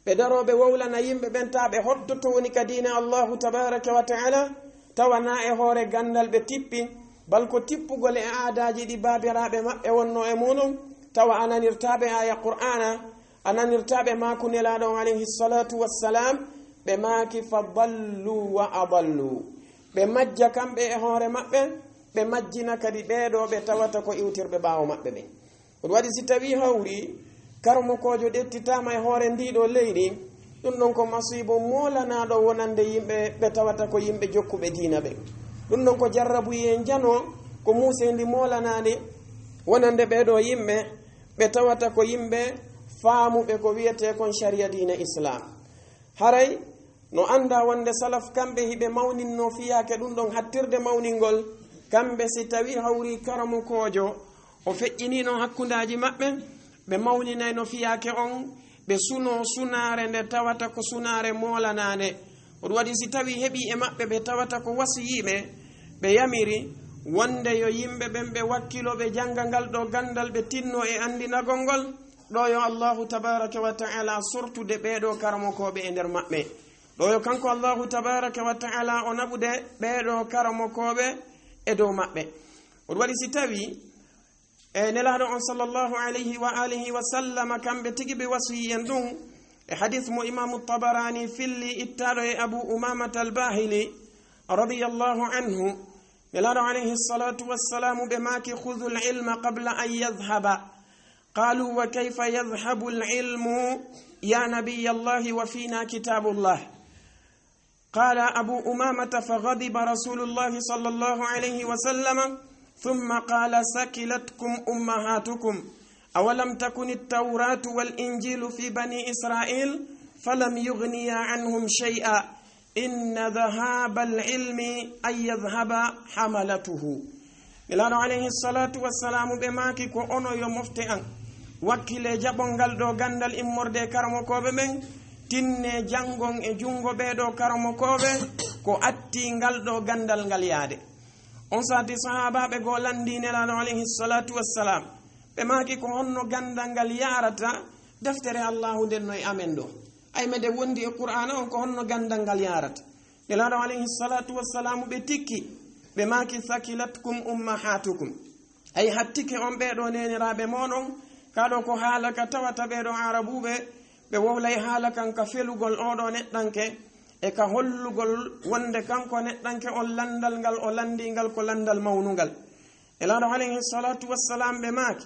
Ɓe daroo ɓe wowlana yimɓe ɓen taa ɓe hottoto woni ka diina Allahu tabaraka wa ta'ala, tawa naa e hoore ganndal ɓe tippi, bal ko tippugol e aadaaji ɗi baabiraaɓe maɓɓe wonnoo e muɗum, tawa a nanirtaaɓe aaya Qur'aana, a nanirtaaɓe maaku Nelaaɗo on alayhi salatu wassalam, ɓe maaki fa dallu wa adallu. Ɓe majja kamɓe e hoore maɓɓe, ɓe majjina kadi ɓee ɗoo ɓe tawata ko iwtirɓe ɓaawo maɓɓe ɓen. Ɗum waɗi si tawii hawri karamokoojo ɗettitaama e hoore ndii ɗoo leydi, ɗum ɗon ko masiibo moolanaaɗo wonande yimɓe ɓe tawata ko yimɓe jokkuɓe diina ɓen. Ɗum ɗon ko jarrabuyee njano, ko muuseendi moolanaaɗi wonande ɓee ɗoo yimɓe ɓe tawata ko yimɓe faamuɓe ko wiyetee kon shari'a diina Islaam. Haray no anndaa wonde salaf kamɓe hiɓe mawninnoo fiyaake ɗum ɗon hattirde mawningol, kamɓe si tawii hawri karamokoojo o feƴƴiniino hakkundaaji maɓɓe, ɓe mawninayno fiyaake on, ɓe sunoo sunaare nde tawata ko sunaare moolanaande. Ɗum waɗi si tawii heɓii e maɓɓe ɓe tawata ko wasiyiiɓe, ɓe yamiri wonde yo yimɓe ɓen ɓe wakkilo ɓe jannga ngal ɗoo ganndal ɓe tinno e anndinagol ngol, ɗoo yo Allahu tabaraka wa ta'ala sortude ɓee ɗoo karamokooɓe e nder maɓɓe. Ɗoo yo kanko Allahu tabaraka wa ta'ala o naɓude ɓee ɗoo karamokooɓe e dow maɓɓe. Ɗum waɗi si tawii e Nelaaɗo on sallallahu alayhi wa alihi wa sallama kamɓe tigi ɓe wasiyi en ɗum e hadis mo Imaamu Tabarani filli ittaaɗo e Abu Umamata al-Bahili radiyallahu anhu. Nelaaɗo alayhi salatu wassalamu ɓe maaki, "Khudhul ilma qabla an yadhhaba." قالوا: "وكيف يذهب العلم يا نبي الله وفينا كتاب الله؟" قال أبو أمامة: "فغضب رسول الله صلى الله عليه وسلم ثم قال: ثكلتكم أمهاتكم، أولم تكن التوراة والإنجيل في بني إسرائيل فلم يغنيا عنهم شيئا، إن ذهاب العلم أن يذهب حملته." Nelaaɗo alayhi salatu wassalamu ɓe maaki, "Ko onon yo mofte an, wakkile jaɓon ngal ɗoo ganndal immorde e karamokooɓe ɓen, tinne janngon e junngo ɓee ɗoo karamokooɓe ko atti ngal ɗoo ganndal ngal yaade." On saati sahaabaaɓe goo lanndii Nelaaɗo alayhi salatu wassalam, ɓe maaki, "Ko honno ganndal ngal yaarata? Deftere Allahu nden no e amen ɗoo. Ay, meɗen wondi e Qur'aana on, ko honno ganndal ngal yaarata?" Nelaaɗo alayhi salatu wassalamu ɓe tikki, ɓe maaki, "Thakilatkum ummahatukum." Ay, hattike on ɓee ɗoo neeniraaɓe mon on, kaa ɗoo ko haala ka tawata ɓee ɗoo Arabuuɓe, ɓe wowlay haala kan ka felugol oo ɗoo neɗɗanke, e ka hollugol wonde kanko neɗɗanke on lanndal ngal o lanndii ngal ko lanndal mawnungal. Nelaaɗo alayhi salatu wassalam ɓe maaki,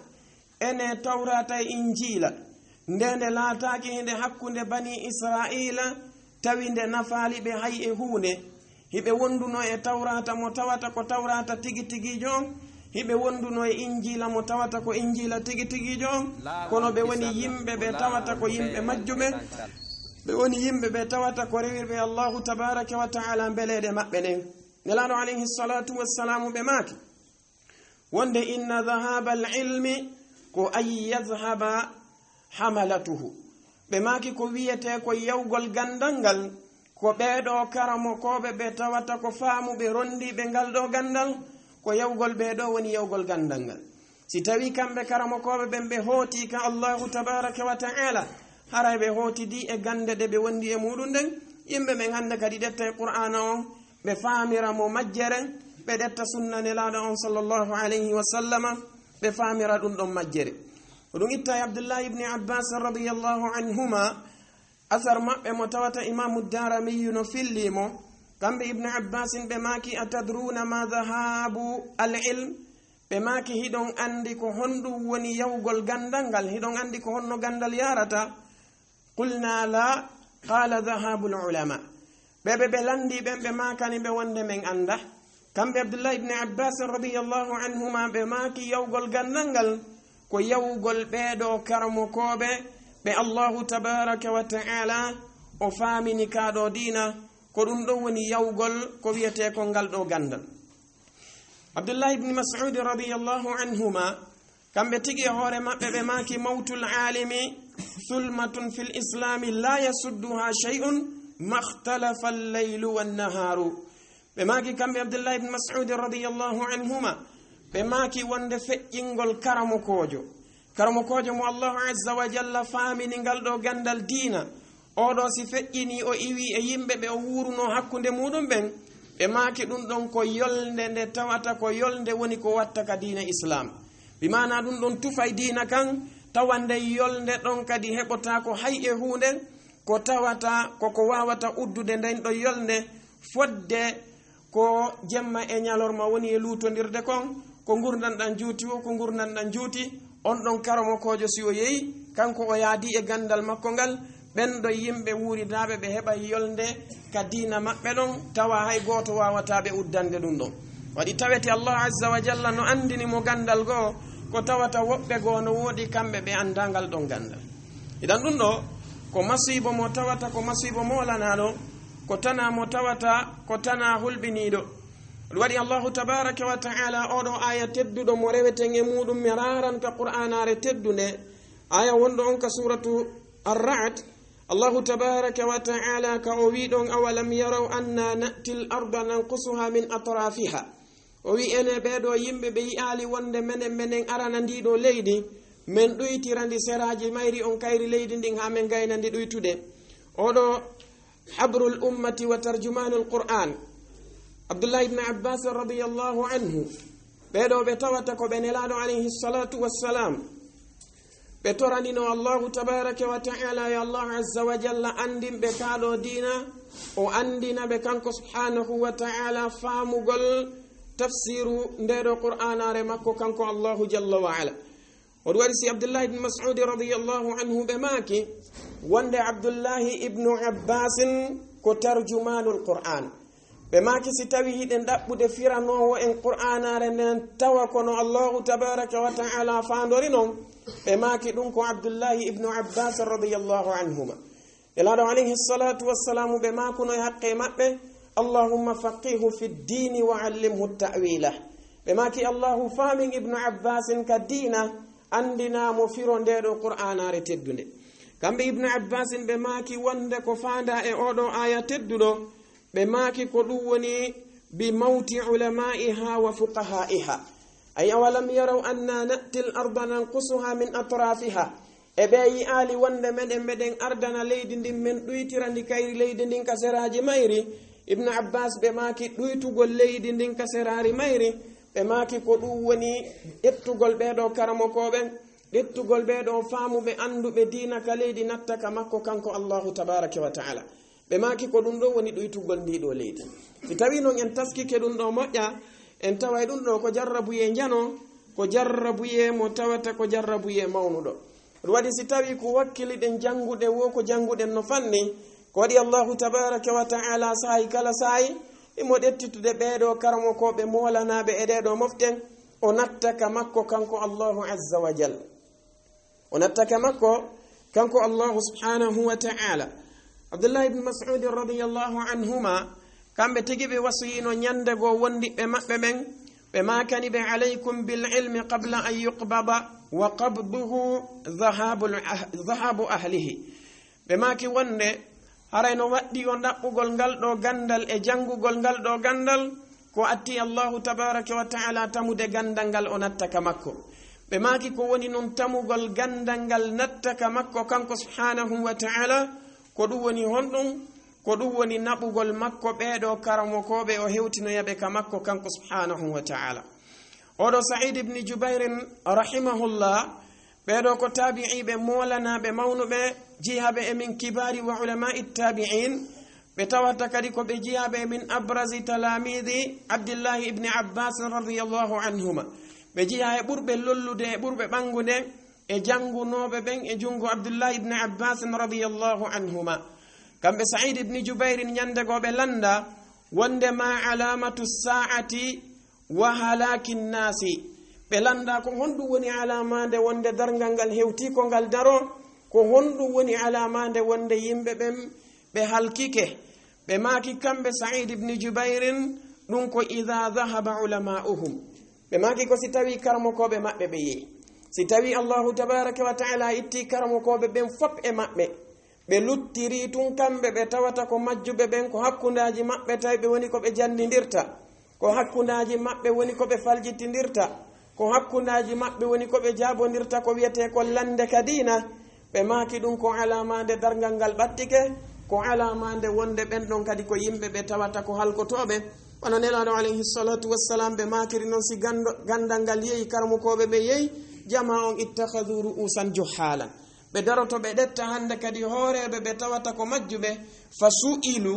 "Ene Tawraata e Injiila, nde nde laataaki hinde hakkunde Banii Israa'iila, tawi nde nafaali ɓe hay e huunde. Hiɓe wonduno e Tawraata mo tawata ko Tawraata tigi tigiijo on, hiɓe wonduno e Injiila mo tawata ko Injiila tigi tigiijo on, kono ɓe woni yimɓe ɓe tawata ko yimɓe majjuɓe, ɓe woni yimɓe ɓe tawata ko rewirɓe Allahu tabaaraka wa ta'ala mbeleeɗe maɓɓe ɗen. Nelaaɗo alayhi salaatu wassalaamu ɓe maaki, wonde inna dhahabal ilmi ko an yadhhaba hamalatuhu. Ɓe maaki ko wiyetee ko yawgol ganndal ngal, ko ɓee ɗoo karamokooɓe ɓe tawata ko faamuɓe rondiiɓe ngal ɗoo ganndal, ko yawgol ɓee ɗoo woni yawgol ganndal ngal. Si tawii kamɓe karamokooɓe ɓen ɓe hootii ka Allahu tabaaraka wa ta'ala, haray ɓe hootidii e gannde ɗe ɓe wondi e muuɗum ɗen, yimɓe ɓen hannde kadi ƴetta e Qur'aana on, ɓe faamira mo majjere, ɓe ƴetta sunna Nelaaɗo on sallallahu alayhi wa sallama, ɓe faamira ɗum ɗon majjere. Ko ɗum itta e Abdullahi ibni Abbas radiyallahu anhuma, asar maɓɓe mo tawata Imaamu Daaramiyu no fillii mo, kamɓe Ibnu Abbasin ɓe maaki, "Atadruuna ma dhahabu al ilm?" Ɓe maaki, "Hiɗon anndi ko honɗum woni yawgol ganndal ngal? Hiɗon anndi ko honno ganndal yaarata?" Qulna la, qala dhahabul ulama. Ɓe ɓe ɓe lanndii ɓen ɓe maakani ɓe wonde men annda. Kamɓe Abdullah ibn Abbas radiyallahu anhuma ɓe maaki yawgol ganndal ngal ko yawgol ɓee ɗoo karamokooɓe ɓe Allahu tabaraka wa ta'ala o faamini kaa ɗoo diina, ko ɗum ɗoo woni yawgol ko wiyetee kon ngal ɗoo ganndal. Abdullah ibn Mas'ud radiyallahu anhuma, kamɓe tigi e hoore maɓɓe ɓe maaki, "Mawtul alimi thulmatun fil islami la yasudduha shay'un makhtalafa al-laylu wan naharu." Ɓe maaki kamɓe Abdullah ibn Mas'ud radiyallahu anhuma, ɓe maaki wonde feƴƴingol karamokoojo, karamokoojo mo Allahu azza wa jalla faamini ngal ɗoo ganndal diina, oo ɗoo si feƴƴinii o iwii e yimɓe ɓe o wuurunoo hakkunde muuɗum ɓen, ɓe maaki ɗum ɗon ko yolnde nde tawata ko yolnde woni ko watta ka diina Islaam. Bi maanaa ɗum ɗon tufay diina kan, tawa nden yolnde ɗon kadi heɓotaako hay e huunde, ko tawata ko ko waawata uddude nden ɗon yolnde fodde ko jemma e ñalorma woni e luutondirde kon, ko ngurndan ɗan juuti woo, ko ngurndan ɗan juuti. On ɗon karamokoojo si o yehi, kanko o yaadii e ganndal makko ngal, ɓen ɗon yimɓe wuuridaaɓe ɓe heɓay yolnde ka diina maɓɓe ɗon, tawa hay gooto waawataa ɓe uddande ɗum ɗon. Waɗi tawete Allah azza wa jalla no anndini mo ganndal goo, ko tawata woɓɓe goo no woodi kamɓe ɓe anndaa ngal ɗon ganndal. Idan ɗum ɗoo ko masiibo mo tawata ko masiibo moolanaaɗo, ko tanaa mo tawata ko tanaa hulɓiniiɗo. Ɗum waɗi Allahu tabaraka wa ta'ala oo ɗoo aaya tedduɗo mo reweten e muuɗum mi raaran ka Qur'aanaare teddunde, aaya wonɗo on ka suuratu Ar-Ra'd, Allahu tabaraka wa ta'ala ka o wii ɗon, "Awalam yaraw anna na'til arda nanqusuha min atrafiha." O wii, "Ene ɓee ɗoo yimɓe ɓe yi'aali wonde menen, menen arana ndii ɗoo leydi, men ɗuytira ndi seraaji mayri on kayri leydi ndin haa men gayna ndi ɗuytude?" Oo ɗoo habrul ummati wa tarjumanul Qur'an, Abdullah ibn Abbas radiyallahu anhu, ɓee ɗoo ɓe tawata ko ɓe Nelaaɗo alayhi salatu wassalam, ɓe toranino Allahu tabaraka wa ta'ala yo Allahu azza wa jalla anndin ɓe kaa ɗoo diina, o anndina ɓe kanko subhanahu wa ta'ala faamugol tafsiru ndee ɗoo Qur'aanaare makko kanko Allahu jalla wa ala. O ɗum waɗi si Abdullahi ibn Mas'ud radiyallahu anhu ɓe maaki wonde Abdullahi ibnu Abbasin ko tarjumanul Qur'an. Ɓe maaki si tawi hiɗen ɗaɓɓude firanoowo en Qur'aanaare nden tawa kono Allahu tabaraka wa ta'ala faandori non, ɓe maaki ɗum ko Abdullahi ibnu Abbas radiyallahu anhuma. Nelaaɗo alayhi salatu wassalamu ɓe maakuno e haqqe maɓɓe, "Allahumma faqqihhu fi ddini wa allimhu ta'wila." Ɓe maaki, "Allahu faamin Ibnu Abbasin ka diina, anndinaa mo firo ndee ɗoo Qur'aanaare teddunde." Kamɓe Ibnu Abbasin ɓe maaki wonde ko faandaa e oo ɗoo aaya tedduɗo, ɓe maaki ko ɗum woni bi mawti ulamaiha wa fuqahaiha. Ay, "Awalam yaraw anna na'til arda nanqusuha min atrafiha." E ɓe yi'aali wonde meɗen, meɗen ardana leydi ndin, men ɗuytira ndi kayri leydi ndin ka seraaji mayri? Ibnu Abbas ɓe maaki ɗuytugol leydi ndin ka seraari mayri, ɓe maaki ko ɗum woni ƴettugol ɓee ɗoo karamokooɓe, ƴettugol ɓee ɗoo faamuɓe, annduɓe diina ka leydi, natta ka makko kanko Allahu tabaraka wa ta'ala. Ɓe maaki ko ɗum ɗoo woni ɗuytugol ndii ɗoo leydi. Si tawii non en taskike ɗum ɗoo moƴƴa, en taway ɗum ɗoo ko jarrabuyee njano, ko jarrabuyee mo tawata ko jarrabuyee mawnuɗo. Ɗum waɗi si tawii ko wakkiliɗen jannguɗen woo, ko jannguɗen no fanni, Ko waɗi Allahu tabaraka wa ta'ala saa'i kala saa'i, imo ɗettitude ɓee ɗoo karamokooɓe moolanaaɓe e ɗee ɗoo moften, o natta ka makko kanko Allahu azza wa jal. O natta ka makko kanko Allahu subhanahu wa ta'ala. Abdullah ibn Mas'ud radiyallahu anhuma, kamɓe tigi ɓe wasiyino ñande goo wondiɓɓe maɓɓe ɓen, ɓe maakani ɓe, "Alaykum bil ilmi qabla an yuqbada, wa qabduhu dhahabul ah-, dhahabu ahlihi." Ɓe maaki wonde, haray no waɗɗii on ɗaɓɓugol ngal ɗoo ganndal e janngugol ngal ɗoo ganndal, ko atti Allahu tabaraka wa ta'ala tamude ganndal ngal o natta ka makko. Ɓe maaki ko woni non tamugol ganndal ngal natta ka makko kanko subhanahu wa ta'ala, ko ɗum woni honɗum? Ko ɗum woni naɓugol makko ɓee ɗoo karamokooɓe o hewtinoya ɓe ka makko kanko subhanahu wa ta'ala. Oɗo Sa'id ibn Jubairin rahimahullah, ɓee ɗoo ko taabi'iiɓe moolanaaɓe mawnuɓe, jiyaaɓe e min kibaari wa ulama'i taabi'iin, ɓe tawata kadi ko ɓe jiyaaɓe e min abrazi talamiidi Abdillahi ibn Abbas radiyallahu anhuma. Ɓe jiyaa e ɓurɓe lollude e ɓurɓe ɓanngude e janngunooɓe ɓen e junngo Abdillahi ibn Abbas radiyallahu anhuma. Kamɓe Sa'id ibn Jubairin ñande goo ɓe lannda wonde ma alamatu sa'ati wa halakin nasi. Ɓe lannda ko honɗum woni alamaande wonde darngal ngal hewtii ko ngal daroo, ko honɗum woni alamaande wonde yimɓe ɓen ɓe halkike. Ɓe maaki kamɓe Sa'id ibn Jubairin, ɗum ko idha dhahaba ulama'uhum. Ɓe maaki ko si tawii karamokooɓe maɓɓe ɓe yehi. Si tawii Allahu tabaraka wa ta'ala ittii karamokooɓe ɓen fof e maɓɓe, ɓe luttirii tun kamɓe ɓe tawata ko majjuɓe ɓen, ko hakkundaaji maɓɓe tawi ɓe woni ko ɓe janndindirta, ko hakkundaaji maɓɓe woni ko ɓe faljitindirta, ko hakkundaaji maɓɓe woni ko ɓe jaabondirta ko wiyetee ko lannde ka diina. Ɓe maaki ɗum ko alamaande darngal ngal ɓattike, ko alamaande wonde ɓen ɗon kadi ko yimɓe ɓe tawata ko halkotooɓe. Wano Nelaaɗo alayhi salatu wassalam ɓe maakiri non, si ganndo-, ganndal ngal yehi, karamokooɓe ɓe yehi, jamaa on ittakhadhu ru'usan juhalan. Ɓe daroto ɓe ɗetta hannde kadi hooreeɓe ɓe tawata ko majjuɓe, fa su'ilu,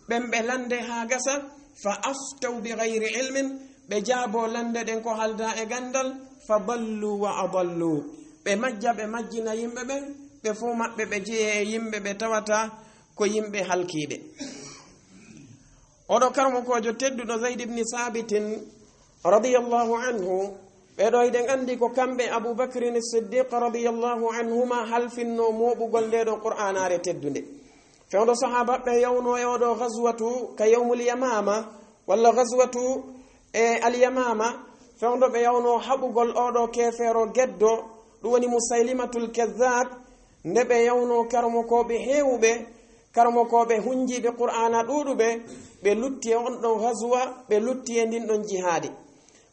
ɓen ɓe lannde haa gasa, fa aftaw bi ghayri ilmin, ɓe jaaboo lannde ɗen ko haldaa e ganndal, fa ballu wa adallu. Ɓe majja, ɓe majjina yimɓe ɓen, ɓe fof maɓɓe ɓe jeyee e yimɓe ɓe tawata ko yimɓe halkiiɓe. Oɗo karamokoojo tedduɗo Zayd ibn Sabitin radiyallahu anhu, ɓee ɗoo hiɗen anndi ko kamɓe Abu Bakrin Siddiq radiyallahu anhuma halfinnoo mooɓugol ndee ɗoo Qur'aanaare teddunde. Fewndo sahaabaaɓe yawnoo e oo ɗoo ghazwatu ka yawmul Yamama, walla ghazwatu e Al Yamama, fewndo ɓe yawnoo haɓugol oo ɗoo keefeero geddo, ɗum woni Musaylimatul Kazzab, nde ɓe yawnoo karamokooɓe heewuɓe, karamokooɓe hunjiiɓe Qur'aana ɗuuɗuɓe, ɓe lutti e on ɗon ghazwa, ɓe lutti e ndin ɗon jihaadi.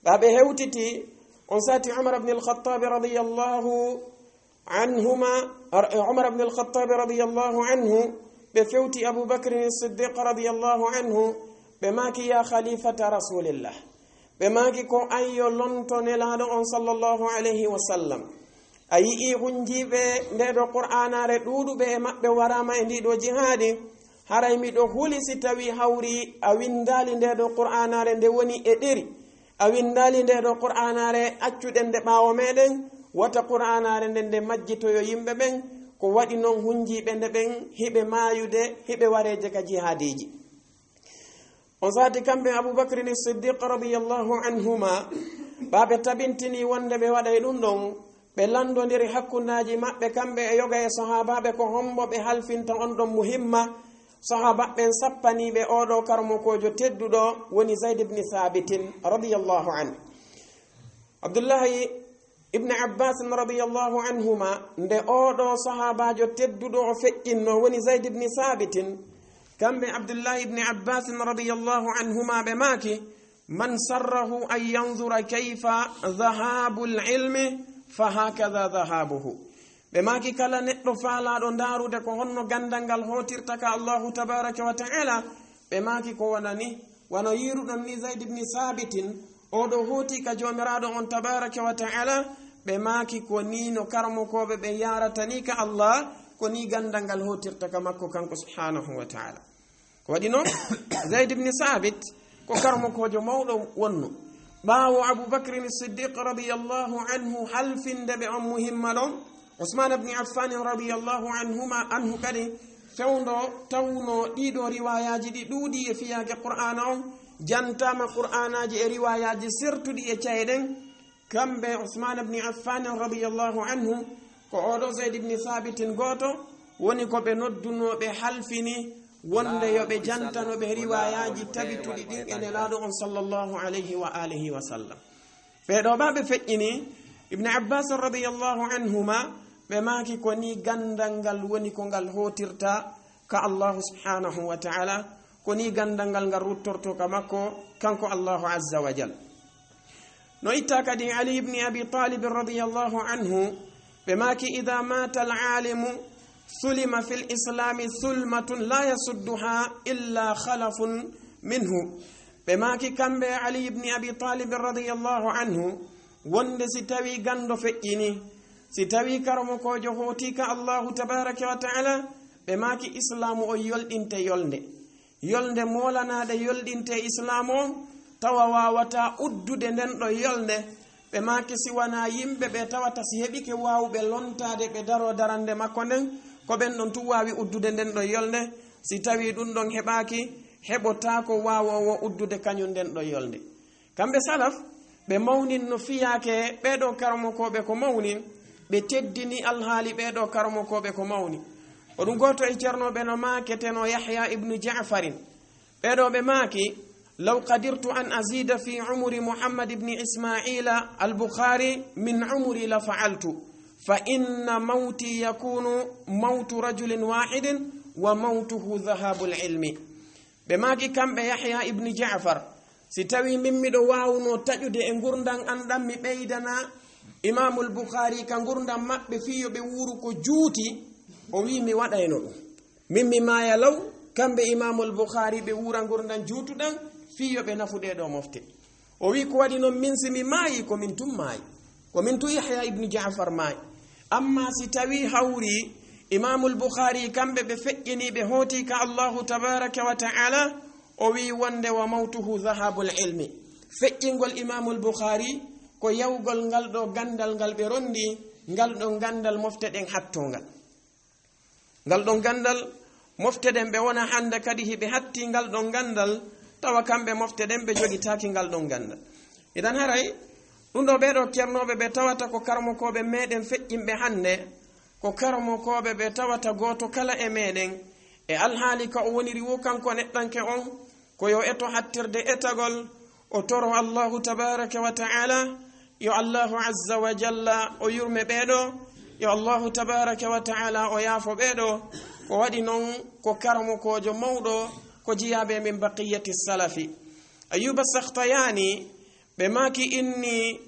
Ɓa ɓe hewtiti, on sati Umar ibn al-Khattab radiyallahu anhuma, Umar ibn al-Khattab radiyallahu anhu, ɓe fewti Abu Bakr Siddiq radiyallahu anhu, ɓe maaki, "Ya khalifata Rasulillah." Ɓe maaki, "Ko an yo lonto Nelaaɗo on sallallahu alayhi wa sallam. A yi'ii hunjiiɓe ndee ɗoo Qur'aanaare ɗuuɗuɓe e maɓɓe waraama e ndii ɗoo jihaadi. Haray miɗo huli si tawii hawri a winndaali ndee ɗoo Qur'aanaare nde woni e ɗeri. A winndaali ndee ɗoo Qur'aanaare accuɗen nde ɓaawo meɗen, wata Qur'aanaare nden nde majjitoyo yimɓe ɓen, ko waɗi non hunjiiɓe nde ɓen hiɓe maayude, hiɓe wareeje ka jihaadiiji." On sati kamɓe Abu Bakrin Siddiq radiyallahu anhuma, ɓa ɓe tabintini wonde ɓe waɗay ɗum ɗon, ɓe lanndondiri hakkundeeji maɓɓe kamɓe e yoga e sahaabaaɓe ko hombo ɓe halfinta on ɗon muhimma. Sahaabaaɓe ɓen sappaniiɓe oo ɗoo karamokoojo tedduɗo woni Zayd ibn Sabitin radiyallahu anhu. Abdullahi ibn Abbas radiyallahu anhuma, nde oo ɗoo sahaabaajo tedduɗo o feƴƴinno woni Zayd ibn Sabitin, kamɓe Abdullahi ibn Abbas radiyallahu anhuma ɓe maaki, "Man sarrahu an yanzura kayfa dhahabul ilmi fa hakadha dhahabuhu." Ɓe maaki, "Kala neɗɗo faalaaɗo ndaarude ko honno ganndal ngal hootirta ka Allahu tabaraka wa ta'ala," ɓe maaki, "Ko wonani, wano yiiruɗon ni Zayd ibn Sabitin, oo ɗoo hooti ka Joomiraaɗo on tabaraka wa ta'ala," ɓe maaki, "Ko nii no karamokooɓe ɓe yaarata ni ka Allah, ko nii ganndal ngal hootirta ka makko kanko subhanahu wa ta'ala." Ko waɗi non, Zayd ibn Sabit ko karamokoojo mawɗo wonno. Ɓaawo Abu Bakrin Siddiq radiyallahu anhu halfinde ɓe on muhimma ɗon, Usman ibn Affan radiyallahu anhuma, anhu kadi, Fewndo tawno ɗiɗo riwayaaji ɗi ɗuuɗi e fiyaake Qur'aana on, jantaama Qur'aanaaji e riwayaaji sertuɗi e caye ɗen, kamɓe Usmaan ibn Affaan radiyallahu anhu, ko oɗo Zayd ibn Thabitin gooto, woni ko ɓe noddunoo ɓe halfini wonde yo ɓe jantano ɓe riwayaaji tabituɗi ɗin e Nelaaɗo on sallallahu alayhi wa alihi wa sallam. Ɓee ɗoo ɓaa ɓe feƴƴini Ibn Abbas radiyallahu anhuma, ɓe maaki ko nii ganndal ngal woni ko ngal hootirta ka Allahu subhanahu wa ta'ala, ko nii ganndal ngal ngal ruttorto ka makko, kanko Allahu azza wa jal. No itta kadi Ali ibn Abi Talib radiyallahu anhu, ɓe maaki, "Idha mata al-alimu thulima fil islami thulmatun la yasudduha illa khalafun minhu." Ɓe maaki kamɓe Ali ibn Abi Talib radiyallahu anhu, wonde si tawi ganndo feƴƴini, si tawi karamokoojo hootii ka Allahu tabaraka wa ta'ala, ɓe maaki islaamu on yolɗinte yolnde. Yolnde moolanaade yolɗinte islaamu on, tawa waawataa uddude nden ɗon yolnde. Ɓe maaki si wanaa yimɓe ɓe tawata si heɓike waawuɓe lontaade ɓe daroo darannde makko nden, ko ɓen ɗon tun waawi uddude nden ɗon yolnde. Si tawii ɗun ɗon heɓaaki, heɓotaako waawoowo uddude kañun nden ɗon yolnde. Kamɓe salaf, ɓe mawninno fiyaake ɓee ɗoo karamokooɓe ko mawni, ɓe teddini alhaali ɓee ɗoo karamokooɓe ko mawni. Ko ɗun gooto e ceernooɓe no maaketenoo Yahya ibnu Ja'farin. Ɓee ɗoo ɓe maaki, "Law qadirtu an azida fi umri Muhammad ibn Ismaila al-Bukhari min umri la fa'altu, fa inna mawti yakunu mawtu rajulin wahidin wa mawtuhu dhahabul ilmi." Ɓe maaki kamɓe Yahya ibn Ja'far, "Si tawii min miɗo waawunoo taƴude e ngurndan an ɗan, mi ɓeydana Imaamul Bukhari ka ngurndan maɓɓe fii yo ɓe wuuru ko juuti," o wi'i, "mi waɗayno ɗun." Min mi maaya law, kamɓe Imaamul Bukhari ɓe wuura ngurndan juutuɗan, fii yo ɓe nafu ɗee ɗoo mofte. O wi'i, "Ko waɗi non min si mi maayi, ko min tun maayi. Ko min tun Yahya ibnu Ja'far maayi." Amma si tawii hawri Imaamul Bukhari, kamɓe ɓe feƴƴini, ɓe hooti ka Allahu tabaraka wa ta'ala, o wi'i wonde, "Wa mawtuhu dhahabul ilmi." Feƴƴingol Imaamul Bukhari ko yawgol ngal ɗoo ganndal ngal ɓe ronndi, ngal ɗoo ganndal mofte ɗen hattongal. Ngal ɗon ganndal, mofte ɗen ɓe wona hannde kadi hiɓe hatti ngal ɗon ganndal, tawa kamɓe mofte ɗen ɓe jogitaaki ngal ɗon ganndal. Idan haray, ɗun ɗoo ɓee ɗoo ceernooɓe ɓe tawata ko karamokooɓe meɗen feƴƴinɓe hannde, ko karamokooɓe ɓe tawata gooto kala e meɗen, e alhaali ka o woniri woo kanko neɗɗanke on, ko yo eto hattirde etagol, o toro Allahu tabaraka wa ta'ala, yo Allahu azza wa jalla o yurme ɓee ɗoo, yo Allahu tabaraka wa ta'ala o yaafo ɓee ɗoo. Ko waɗi non ko karamokoojo mawɗo ko jiyaaɓe min baqiyati salafi. Ayyuba Sakhtayani, ɓe maaki, "Inni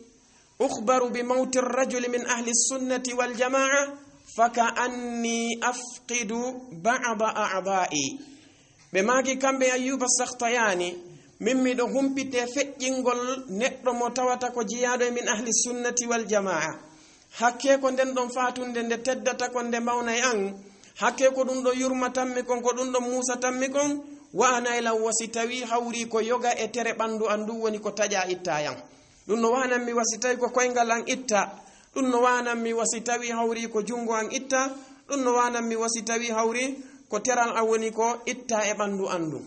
ukhbaru bi mawti rajuli min ahli sunnati wal jamaa, fa ka anni afqidu ba'da a'dha'i." Ɓe maaki kamɓe Ayyuba Sakhtayani, "Min miɗo humpite feƴƴingol neɗɗo mo tawata ko jiyaaɗo e min ahli sunnati wal jamaa. Hakkee ko nden ɗon faatunde nde teddata kon nde mawnay an, hakkee ko ɗun ɗoo yurmatanmi kon, ko ɗun ɗon muusatanmi kon, wa'anay lan wa si tawii hawrii ko yoga e tere ɓanndu an ndun woni ko taƴaa ittaa yan. Ɗun no wa'anammi wa si tawii ko koyngal an ittaa, ɗun no wa'anammi wa si tawii hawrii ko junngo an ittaa, ɗun no wa'anammi wa si tawii hawrii ko teral an woni ko ittaa e ɓanndu an ndun."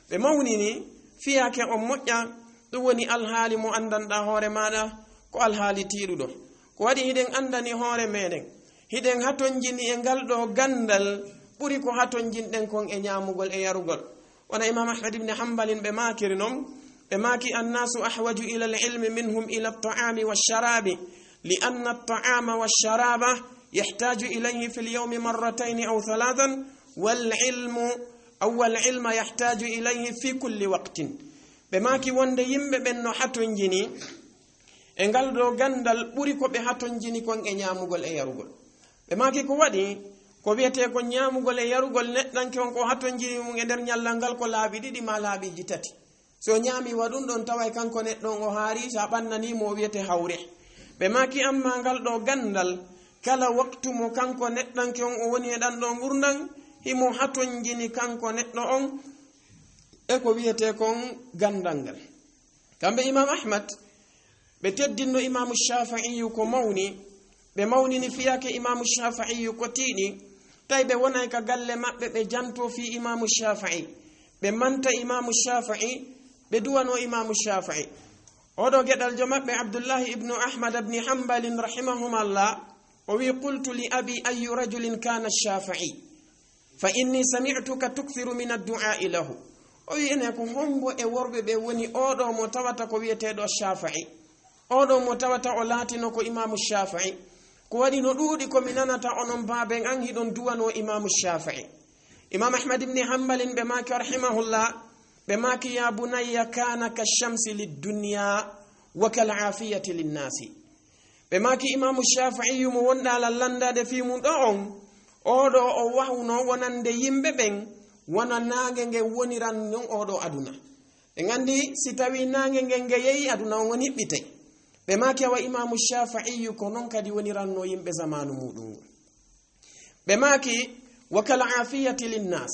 Ɓe mawnini fiyaake on moƴƴa, ɗun woni alhaali mo anndanɗaa hoore maaɗa, ko alhaali tiiɗuɗo. Ko waɗi hiɗen anndani hoore meɗen, hiɗen hatonjini e ngal ɗoo ganndal ɓuri ko hatonjinɗen kon e ñaamugol e yarugol. Wano Imam Ahmad ibn Hanbalin ɓe maakiri non, ɓe maaki, "Annaasu ahwaju ila al-ilmi minhum ila at-ta'ami wash-sharabi, li anna at-ta'ama wash-sharaba yahtaju ilayhi fil yawmi marratayni aw thalathan, wal ilmu, aw wal ilma yahtaju ilayhi fi kulli waqtin." Ɓe maaki wonde yimɓe ɓen no hatonjini e ngal ɗoo ganndal ɓuri ko ɓe hatonjini kon e ñaamugol e yarugol. Ɓe maaki ko waɗi, ko wi'etee kon ñaamugol e yarugol, neɗɗanke on ko hatonjini mun e nder ñallal ngal ko laabi ɗiɗi maa laabiiji tati. Si o ñaami wa ɗun ɗon, taway kanko neɗɗo on o haari, sa ɓannanii mo o wi'etee hawre. Ɓe maaki amma ngal ɗoo ganndal, kala waktu mo kanko neɗɗanke on o woni e ɗan ɗoo ngurndan, himo hatonjini kanko neɗɗo on e ko wi'etee kon ganndal ngal. Kamɓe Imam Ahmad, ɓe teddinno Imaamu Shaafi'iyu ko mawni, ɓe mawnini fiyaake Imaamu Shaafi'iyu ko tiiɗi, Tawi ɓe wonay ka galle maɓɓe, ɓe janto fii Imaamu Shaafi'i, ɓe manta Imaamu Shaafi'i, ɓe duwano Imaamu Shaafi'i. Oɗo geɗaljo maɓɓe, Abdullahi ibnu Ahmad ibni Hanbalin rahimahumallah, o wi, "Qultu li abi, ayyu rajulin kana Shaafi'i? Fa inni sami'tuka tukthiru min addu'a'i lahu." O wi, "Ene ko hombo e worɓe ɓe woni oɗo mo tawata ko wi'eteeɗo Shaafi'i? Oɗo mo tawata o laatino ko Imaamu Shaafi'i? Ko waɗi no ɗuuɗi ko mi nanata onon baaben an hiɗon duwano Imaamu Shaafi'i." Imaam Ahmad ibni Hanbalin ɓe maaki rahimahullah, ɓe maaki, "Ya bunayya, kana ka shamsi lid dunya wa kal afiyati lin nasi." Ɓe maaki Imaamu Shaafi'iyu mo wonɗaa lan landaade fii mum ɗo on, oɗo o wahunoo wonande yimɓe ɓen, wano naange ngen woniran non oɗo aduna. En anndi si tawii naange ngen nge yehi aduna on, on hiɓɓitay. Ɓe maaki awa Imaamu Shaafi'iyu ko non kadi wonirannoo yimɓe zamaanu muuɗum ngun. Ɓe maaki, "Wa kal afiyati lin nas."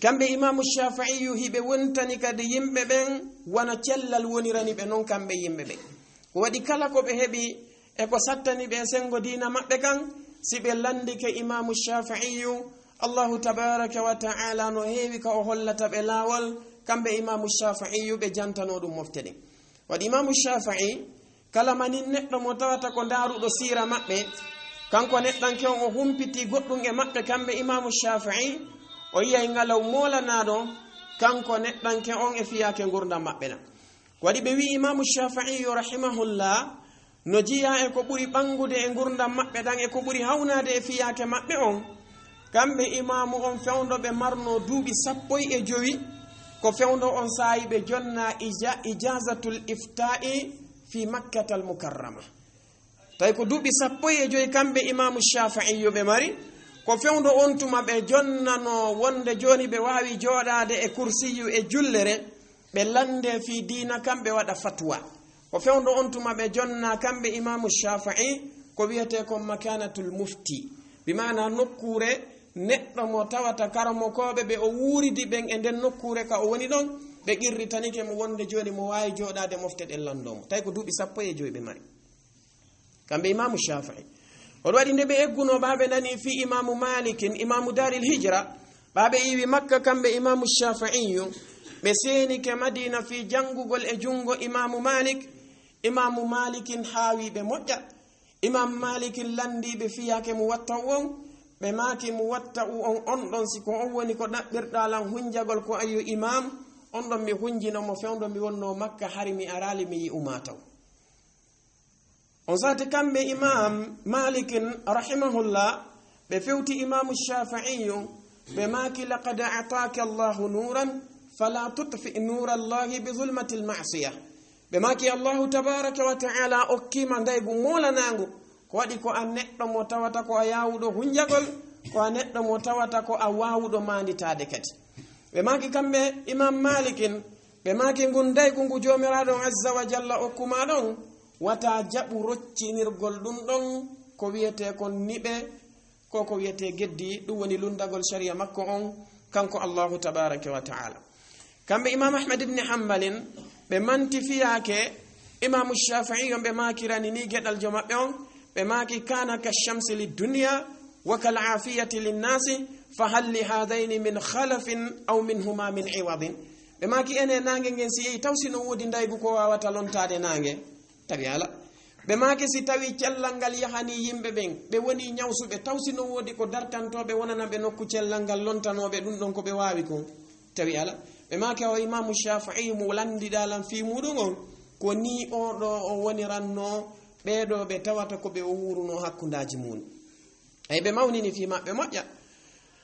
Kamɓe Imaamu Shaafi'iyu hiɓe wontani kadi yimɓe ɓen wano cellal wonirani ɓe non kamɓe yimɓe ɓen. Ko waɗi kala ko ɓe heɓi e ko sattani ɓe e senngo diina maɓɓe kan, si ɓe lanndike Imaamu Shaafi'iyu, Allahu tabaaraka wa ta'ala no heewi ka o hollata ɓe laawol, kamɓe Imaamu Shaafi'iyu ɓe jantanoo ɗum mofte ɗen. Waɗi Imaamu Shaafi'i, kala manin neɗɗo mo tawata ko ndaaruɗo siira maɓɓe, kanko neɗɗanke on o humpitii goɗɗum e maɓɓe kamɓe Imaamu Shaafi'i, o yi'ay ngalaw moolanaaɗo kanko neɗɗanke on e fiyaake ngurndan maɓɓe ɗan. Ko waɗi ɓe wi'i Imaamu Shaafi'i yo rahimahullah no jiyaa e ko ɓuri ɓanngude e ngurndan maɓɓe ɗan e ko ɓuri hawnaade e fiyaake maɓɓe on. Kamɓe imaamu on fewndo ɓe marnoo duuɓi sappo e jowi, ko fewndo on saa'i ɓe jonnaa ija-, ijaazatul ifta'i fi Makkatal Mukarrama. Tawi ko duuɓi sappo e jowi kamɓe Imaamu Shaafi'iyu ɓe mari, ko fewndo on tuma ɓe jonnanoo wonde jooni ɓe waawi jooɗaade e kursiyu e jullere, ɓe lande fii diina kan, ɓe waɗa fatwa. Ko fewndo on tuma ɓe jonnaa kamɓe Imaamu Shaafi'i ko wi'etee kon makanatul mufti, bi maana nokkuure neɗɗo mo tawata karamokooɓe ɓe o wuuridi ɓen e nden nokkuure ka o woni ɗon, ɓe qirritanike mo wonde jooni mo waawi jooɗaade mofte ɗen landoo mo. Tawi ko duuɓi sappo e jowi ɓe mari. Kamɓe Imaamu Shaafi'i. Hoɗum waɗi nde ɓe eggunoo, ɓaa ɓe nani fii Imaamu Maalikin, Imaamu Daaril Hijra, ɓaa ɓe iwi Makka kamɓe Imaamu Shaafi'iyu, ɓe seenike Madiina fii janngugol e junngo Imaamu Maalik. Imaamu Maalikin haawi ɓe moƴƴa. Imaamu Maalikin lanndii ɓe fiyaake Muwatta'u on, ɓe maaki Muwatta'u on, on ɗon si ko on woni ko ɗaɓɓirɗaa lan hunjagol ko ayyo imaam, on ɗon mi hunjino mo fewndo mi wonnoo Makka, hari mi araali mi yi'u maa taw. On sati kamɓe Imam Malikin rahimahullah, ɓe fewti Imamu Shafi'iyu, ɓe maaki, "Laqad a'taka Allahu nuran, fala tutfi nura Allahi bi zulmatil ma'siya." Ɓe maaki, "Allahu tabaraka wa ta'ala okkima ndaygu molanangu, ko waɗi ko a neɗɗo mo tawata ko a yawuɗo hunjagol, ko a neɗɗo mo tawata ko a wawuɗo manditaade kadi." Ɓe maaki kamɓe Imam Malikin, ɓe maaki, "Ngun ndaygu ngu Joomiraaɗo on Azza wa Jalla okkuma ɗon, wata jaɓu roccinirgol ɗum ɗon ko wiyetee kon niɓe, ko ko wiyetee geddi, ɗum woni lunndagol shari'a makko on, kanko Allahu tabaraka wa ta'ala." Kamɓe Imam Ahmad ibn Hanbalin, ɓe manti fiyaake Imamu Shafi'i on, ɓe maakirani ni geɗaljo maɓɓe on, ɓe maaki, "Kana ka shamsi lid dunya wa kal afiyati lin nasi, fa hal li hadayni min khalafin aw minhuma min iwadin?" Ɓe maaki, "Ene naange ngen si yehi, taw si no woodi ndaygu ko wawata lontaade naange?" Tawi ala. Ɓe maaki, "Si tawi cellal ngal yahani yimɓe ɓen, ɓe woni ñawsuɓe, taw si no woodi ko dartantooɓe wonana ɓe nokku cellal ngal, lontanooɓe ɗum ɗon ko ɓe waawi kon?" Tawi ala. Ɓe maaki, "O Imamu Shafi'i mo lanndiɗaa lan fii muɗum on, ko nii oo ɗoo o wonirannoo ɓee ɗoo ɓe tawata ko ɓe o wuurunoo hakkundaaji muɗum." Ay, ɓe mawnini fii maɓɓe moƴƴa.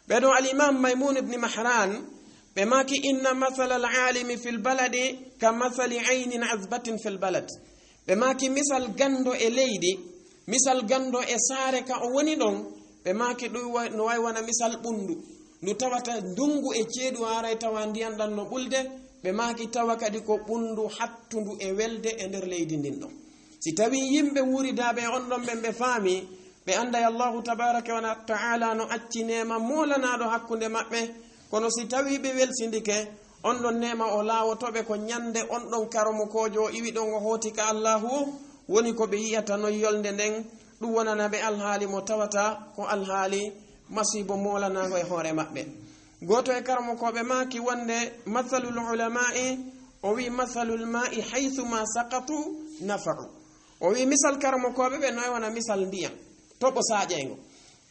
Ɓee ɗoo Al-Imam Maymun ibn Mahran, ɓe maaki, "Inna mathala al-alimi fil baladi ka mathali aynin azbatin fil balad." Ɓe maaki, "Misal ganndo e leydi, misal ganndo e saare ka o woni ɗon." Ɓe maaki, "Ɗum wa-, no wayi wona misal ɓunndu, ndu tawata ndunngu e ceeɗu, a aray tawa ndiyan ɗan no ɓulde." Ɓe maaki, "Tawa kadi ko ɓunndu hattundu e welde e nder leydi ndin ɗon." Si tawii yimɓe wuuridaaɓe e on ɗon ɓen ɓe faami, ɓe annday Allahu tabaraka wa ta'ala no acci neema moolanaaɗo hakkunde maɓɓe, kono si tawii ɓe welsindike, on ɗon neema o laawoto ɓe ko ñannde on ɗon karamokoojo o iwi ɗon o hooti ka Allahu o, woni ko ɓe yi'ata non yolnde nden, ɗum wonana ɓe alhaali mo tawata ko alhaali masiibo moolanaango e hoore maɓɓe. Gooto e karamokooɓe maaki wonde, "Mathalul ulama'i," o wi, "Mathalul ma'i haythuma saqatu nafa'u." O wi, misal karamokooɓe ɓe noy wona misal ndiyam toɓo saaƴayngo.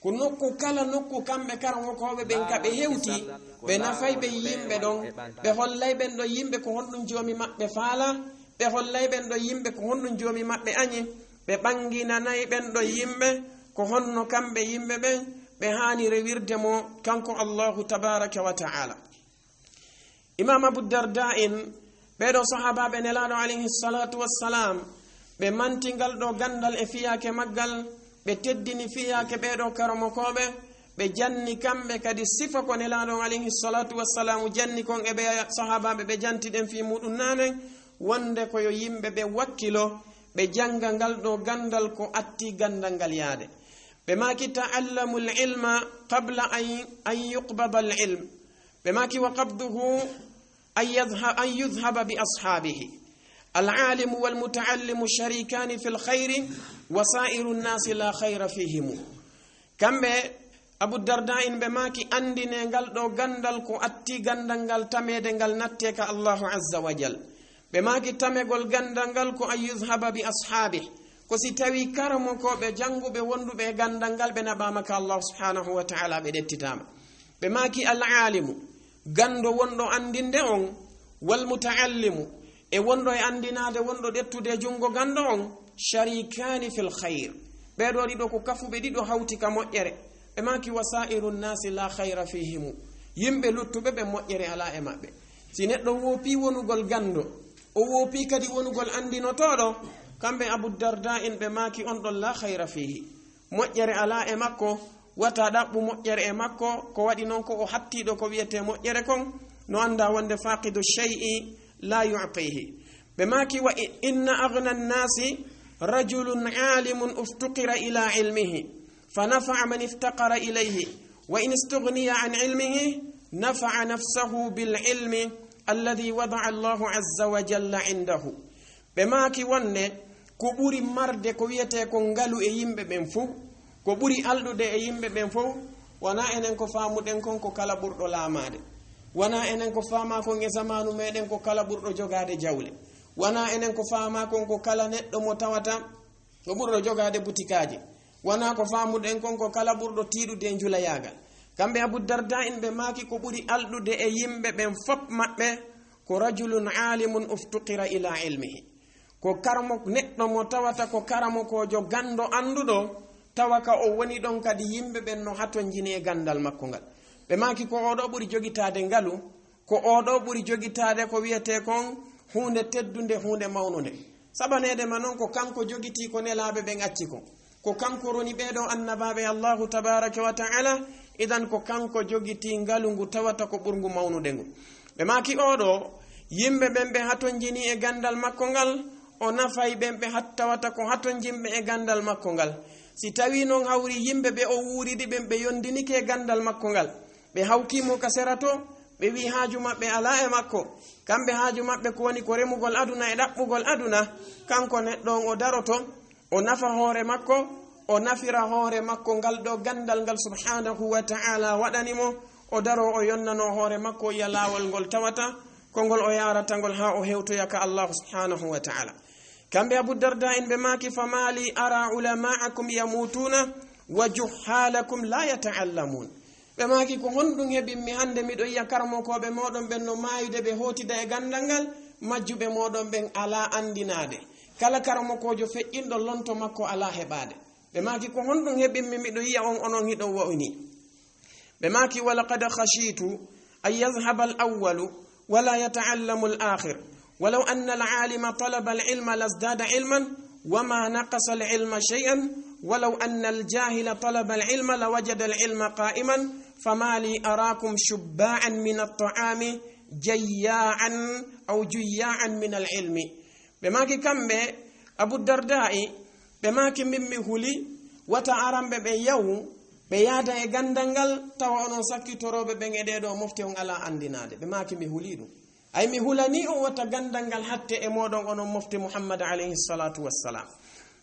Ko nokku kala nokku kamɓe karamokooɓe ɓen ka ɓe hewti, ɓe nafay ɓe yimɓe ɗon, ɓe hollay ɓen ɗon yimɓe ko honɗum joomi maɓɓe faala, ɓe hollay ɓen ɗon yimɓe ko honɗum joomi maɓɓe añi, ɓe ɓanginanay ɓen ɗon yimɓe ko honno kamɓe yimɓe ɓen ɓe haani rewirde mo kanko Allahu tabaraka wa ta'ala. Imam Abu Darda en, ɓee ɗoo sahaabaaɓe Nelaaɗo alayhi salatu wassalam, ɓe manti ngal ɗoo ganndal e fiyaake maggal, ɓe teddini fiyaake ɓee ɗoo karamokooɓe, ɓe janni kamɓe kadi sifa ko Nelaaɗo alayhi salatu wassalam janni kon e ɓe sahaabaaɓe ɓe janti ɗen fii muɗum naanen, wonde ko yo yimɓe ɓe wakkilo, ɓe jannga ngal ɗoo ganndal ko atti ganndal ngal yaade. Ɓe maaki, "Ta'allamul ilma qabla an, an yuqbada al ilm." Ɓe maaki, "Wa qabduhu an yadhha-, an yudhhaba bi ashaabihi. Al alimu wal muta'allimu sharikani fil khayri wa sa'iru nnaasi la khayra fihimu." Kamɓe Abu Darda in ɓe maaki, "Anndine ngal ɗoo ganndal ko atti ganndal ngal tameede ngal nattee ka Allahu azza wa jal." Ɓe maaki, "Tamegol ganndal ngal ko an yudhhaba bi ashaabihi. Ko si tawii karamokooɓe jannguɓe wonduɓe e ganndal ngal ɓe naɓaama ka Allahu subhanahu wa ta'ala ɓe ɗettitaama." Ɓe maaki, "Al alimu, ganndo wonɗo anndinde on, wal muta'allimu, e wonɗo e anndinaade wonɗo ɗettude e junngo ganndo on, sharikani fil khayr. Ɓee ɗoo ɗiɗo ko kafuɓe ɗiɗo hawti ka moƴƴere." Ɓe maaki, "Wa sa'iru nnaasi la khayra fihimu. Yimɓe luttuɓe ɓe moƴƴere alaa e maɓɓe." Si neɗɗo woopii wonugol ganndo, o woopii kadi wonugol anndinotooɗo, kamɓe Abu Darda in ɓe maaki, "On ɗon la khayra fihi. Moƴƴere alaa e makko, wata ɗaɓɓu moƴƴere e makko, ko waɗi non ko o hattiiɗo ko wiyetee moƴƴere kon, no anndaa wonde faqidu shay'i la yu'tihi." Ɓe maaki, "Wa i-, inna aghna nnaasi rajulun alimun uftuqira ila ilmihi, fa nafa'a man iftaqara ilayhi, wa in istughniya an ilmihi, nafa'a nafsahu bil ilmi alladhi wada'a Allahu azza wa jalla indahu." Ɓe maaki wonde ko ɓuri marde ko wiyetee ko ngalu e yimɓe ɓen fow, ko ɓuri alɗude e yimɓe ɓen fow, wonaa enen ko faamuɗen kon ko kala ɓurɗo laamaade. Wonaa enen ko faamaa kon e zamaanu meɗen ko kala ɓurɗo jogaade jawle. Wonaa enen ko faamaa kon ko kala neɗɗo mo tawata ko ɓurɗo jogaade butikaaji. Wonaa ko faamuɗen kon ko kala ɓurɗo tiiɗude e njulayaagal. Kamɓe Abu Darda in ɓe maaki ko ɓuri alɗude e yimɓe ɓen fop maɓɓe ko rajulun alimun uftuqira ila ilmihi. Ko karamo, neɗɗo mo tawata ko karamokoojo ganndo annduɗo, tawa ka o woni ɗon kadi yimɓe ɓen no hatonjini e ganndal makko ngal. Ɓe maaki ko oo ɗoo ɓuri jogitaade ngalu, ko oo ɗoo ɓuri jogitaade ko wiyetee kon huunde teddunde, huunde mawnunde. Sabaneede ma non ko kanko jogitii ko nelaaɓe ɓen acci kon. Ko kanko roni ɓee ɗoo annabaaɓe Allahu tabaraka wa ta'ala, idan ko kanko jogitii ngalu ngu tawata ko ɓurngu mawnude ngu. Ɓe maaki oo ɗoo, yimɓe ɓen ɓe hatonjini e ganndal makko ngal, o nafay ɓen ɓe hat-, tawata ko hatonjinɓe e ganndal makko ngal. Si tawii non hawri yimɓe ɓe o wuuridi ɓen ɓe yondinike e ganndal makko ngal, ɓe hawkii mo ka sera to, ɓe wi'i haaju maɓɓe alaa e makko. Kamɓe haaju maɓɓe ko woni ko remugol aduna e ɗaɓɓugol aduna, kanko neɗɗo on o daroto, o nafa hoore makko, o nafira hoore makko ngal ɗoo ganndal ngal subhanahu wa ta'ala waɗani mo, o daroo o yonnanoo hoore makko, o yi'a laawol ngol tawata ko ngol o yaarata ngol haa o hewtoya ka Allahu subhanahu wa ta'ala. Kamɓe Abu Darda in ɓe maaki, "Fama li ara ulama'akum yamutuna wa juhalakum la yata'allamun." Ɓe maaki, "Ko honɗum heɓimmi hannde miɗo yi'a karamokooɓe mooɗon ɓen no maayude ɓe hootida e ganndal ngal, majjuɓe mooɗon ɓen alaa anndinaade. Kala karamokoojo feƴƴinɗo lonto makko alaa heɓaade." Ɓe maaki, "Ko honɗum heɓimmi miɗo yi'a on onon hiɗon wa'unii?" Ɓe maaki, "Wa laqad khashitu an yadhhaba al-awwalu wa la yata'allamu al-akhir. Walaw anna al-alima talaba al-ilma lazdada ilman wa ma naqasa al-ilma shay'an, walaw anna al-jahila talaba al-ilma lawajada al-ilma qa'iman, fama li arakum shubba'an min at-ta'ami jayya'an aw juyya'an min al-ilmi." Ɓe maaki kamɓe Abu Darda'i, ɓe maaki, "Min mi huli wata aranɓe ɓen yahu, ɓe yaada e ganndal ngal, tawa onon sakkitorooɓe ɓen e ɗee ɗoo mofte on alaa anndinaade." Ɓe maaki, "Mi hulii ɗum." Ay, mi hulanii on wata ganndal ngal hatte e mooɗon onon mofte Muhammad alayhi salatu wassalam.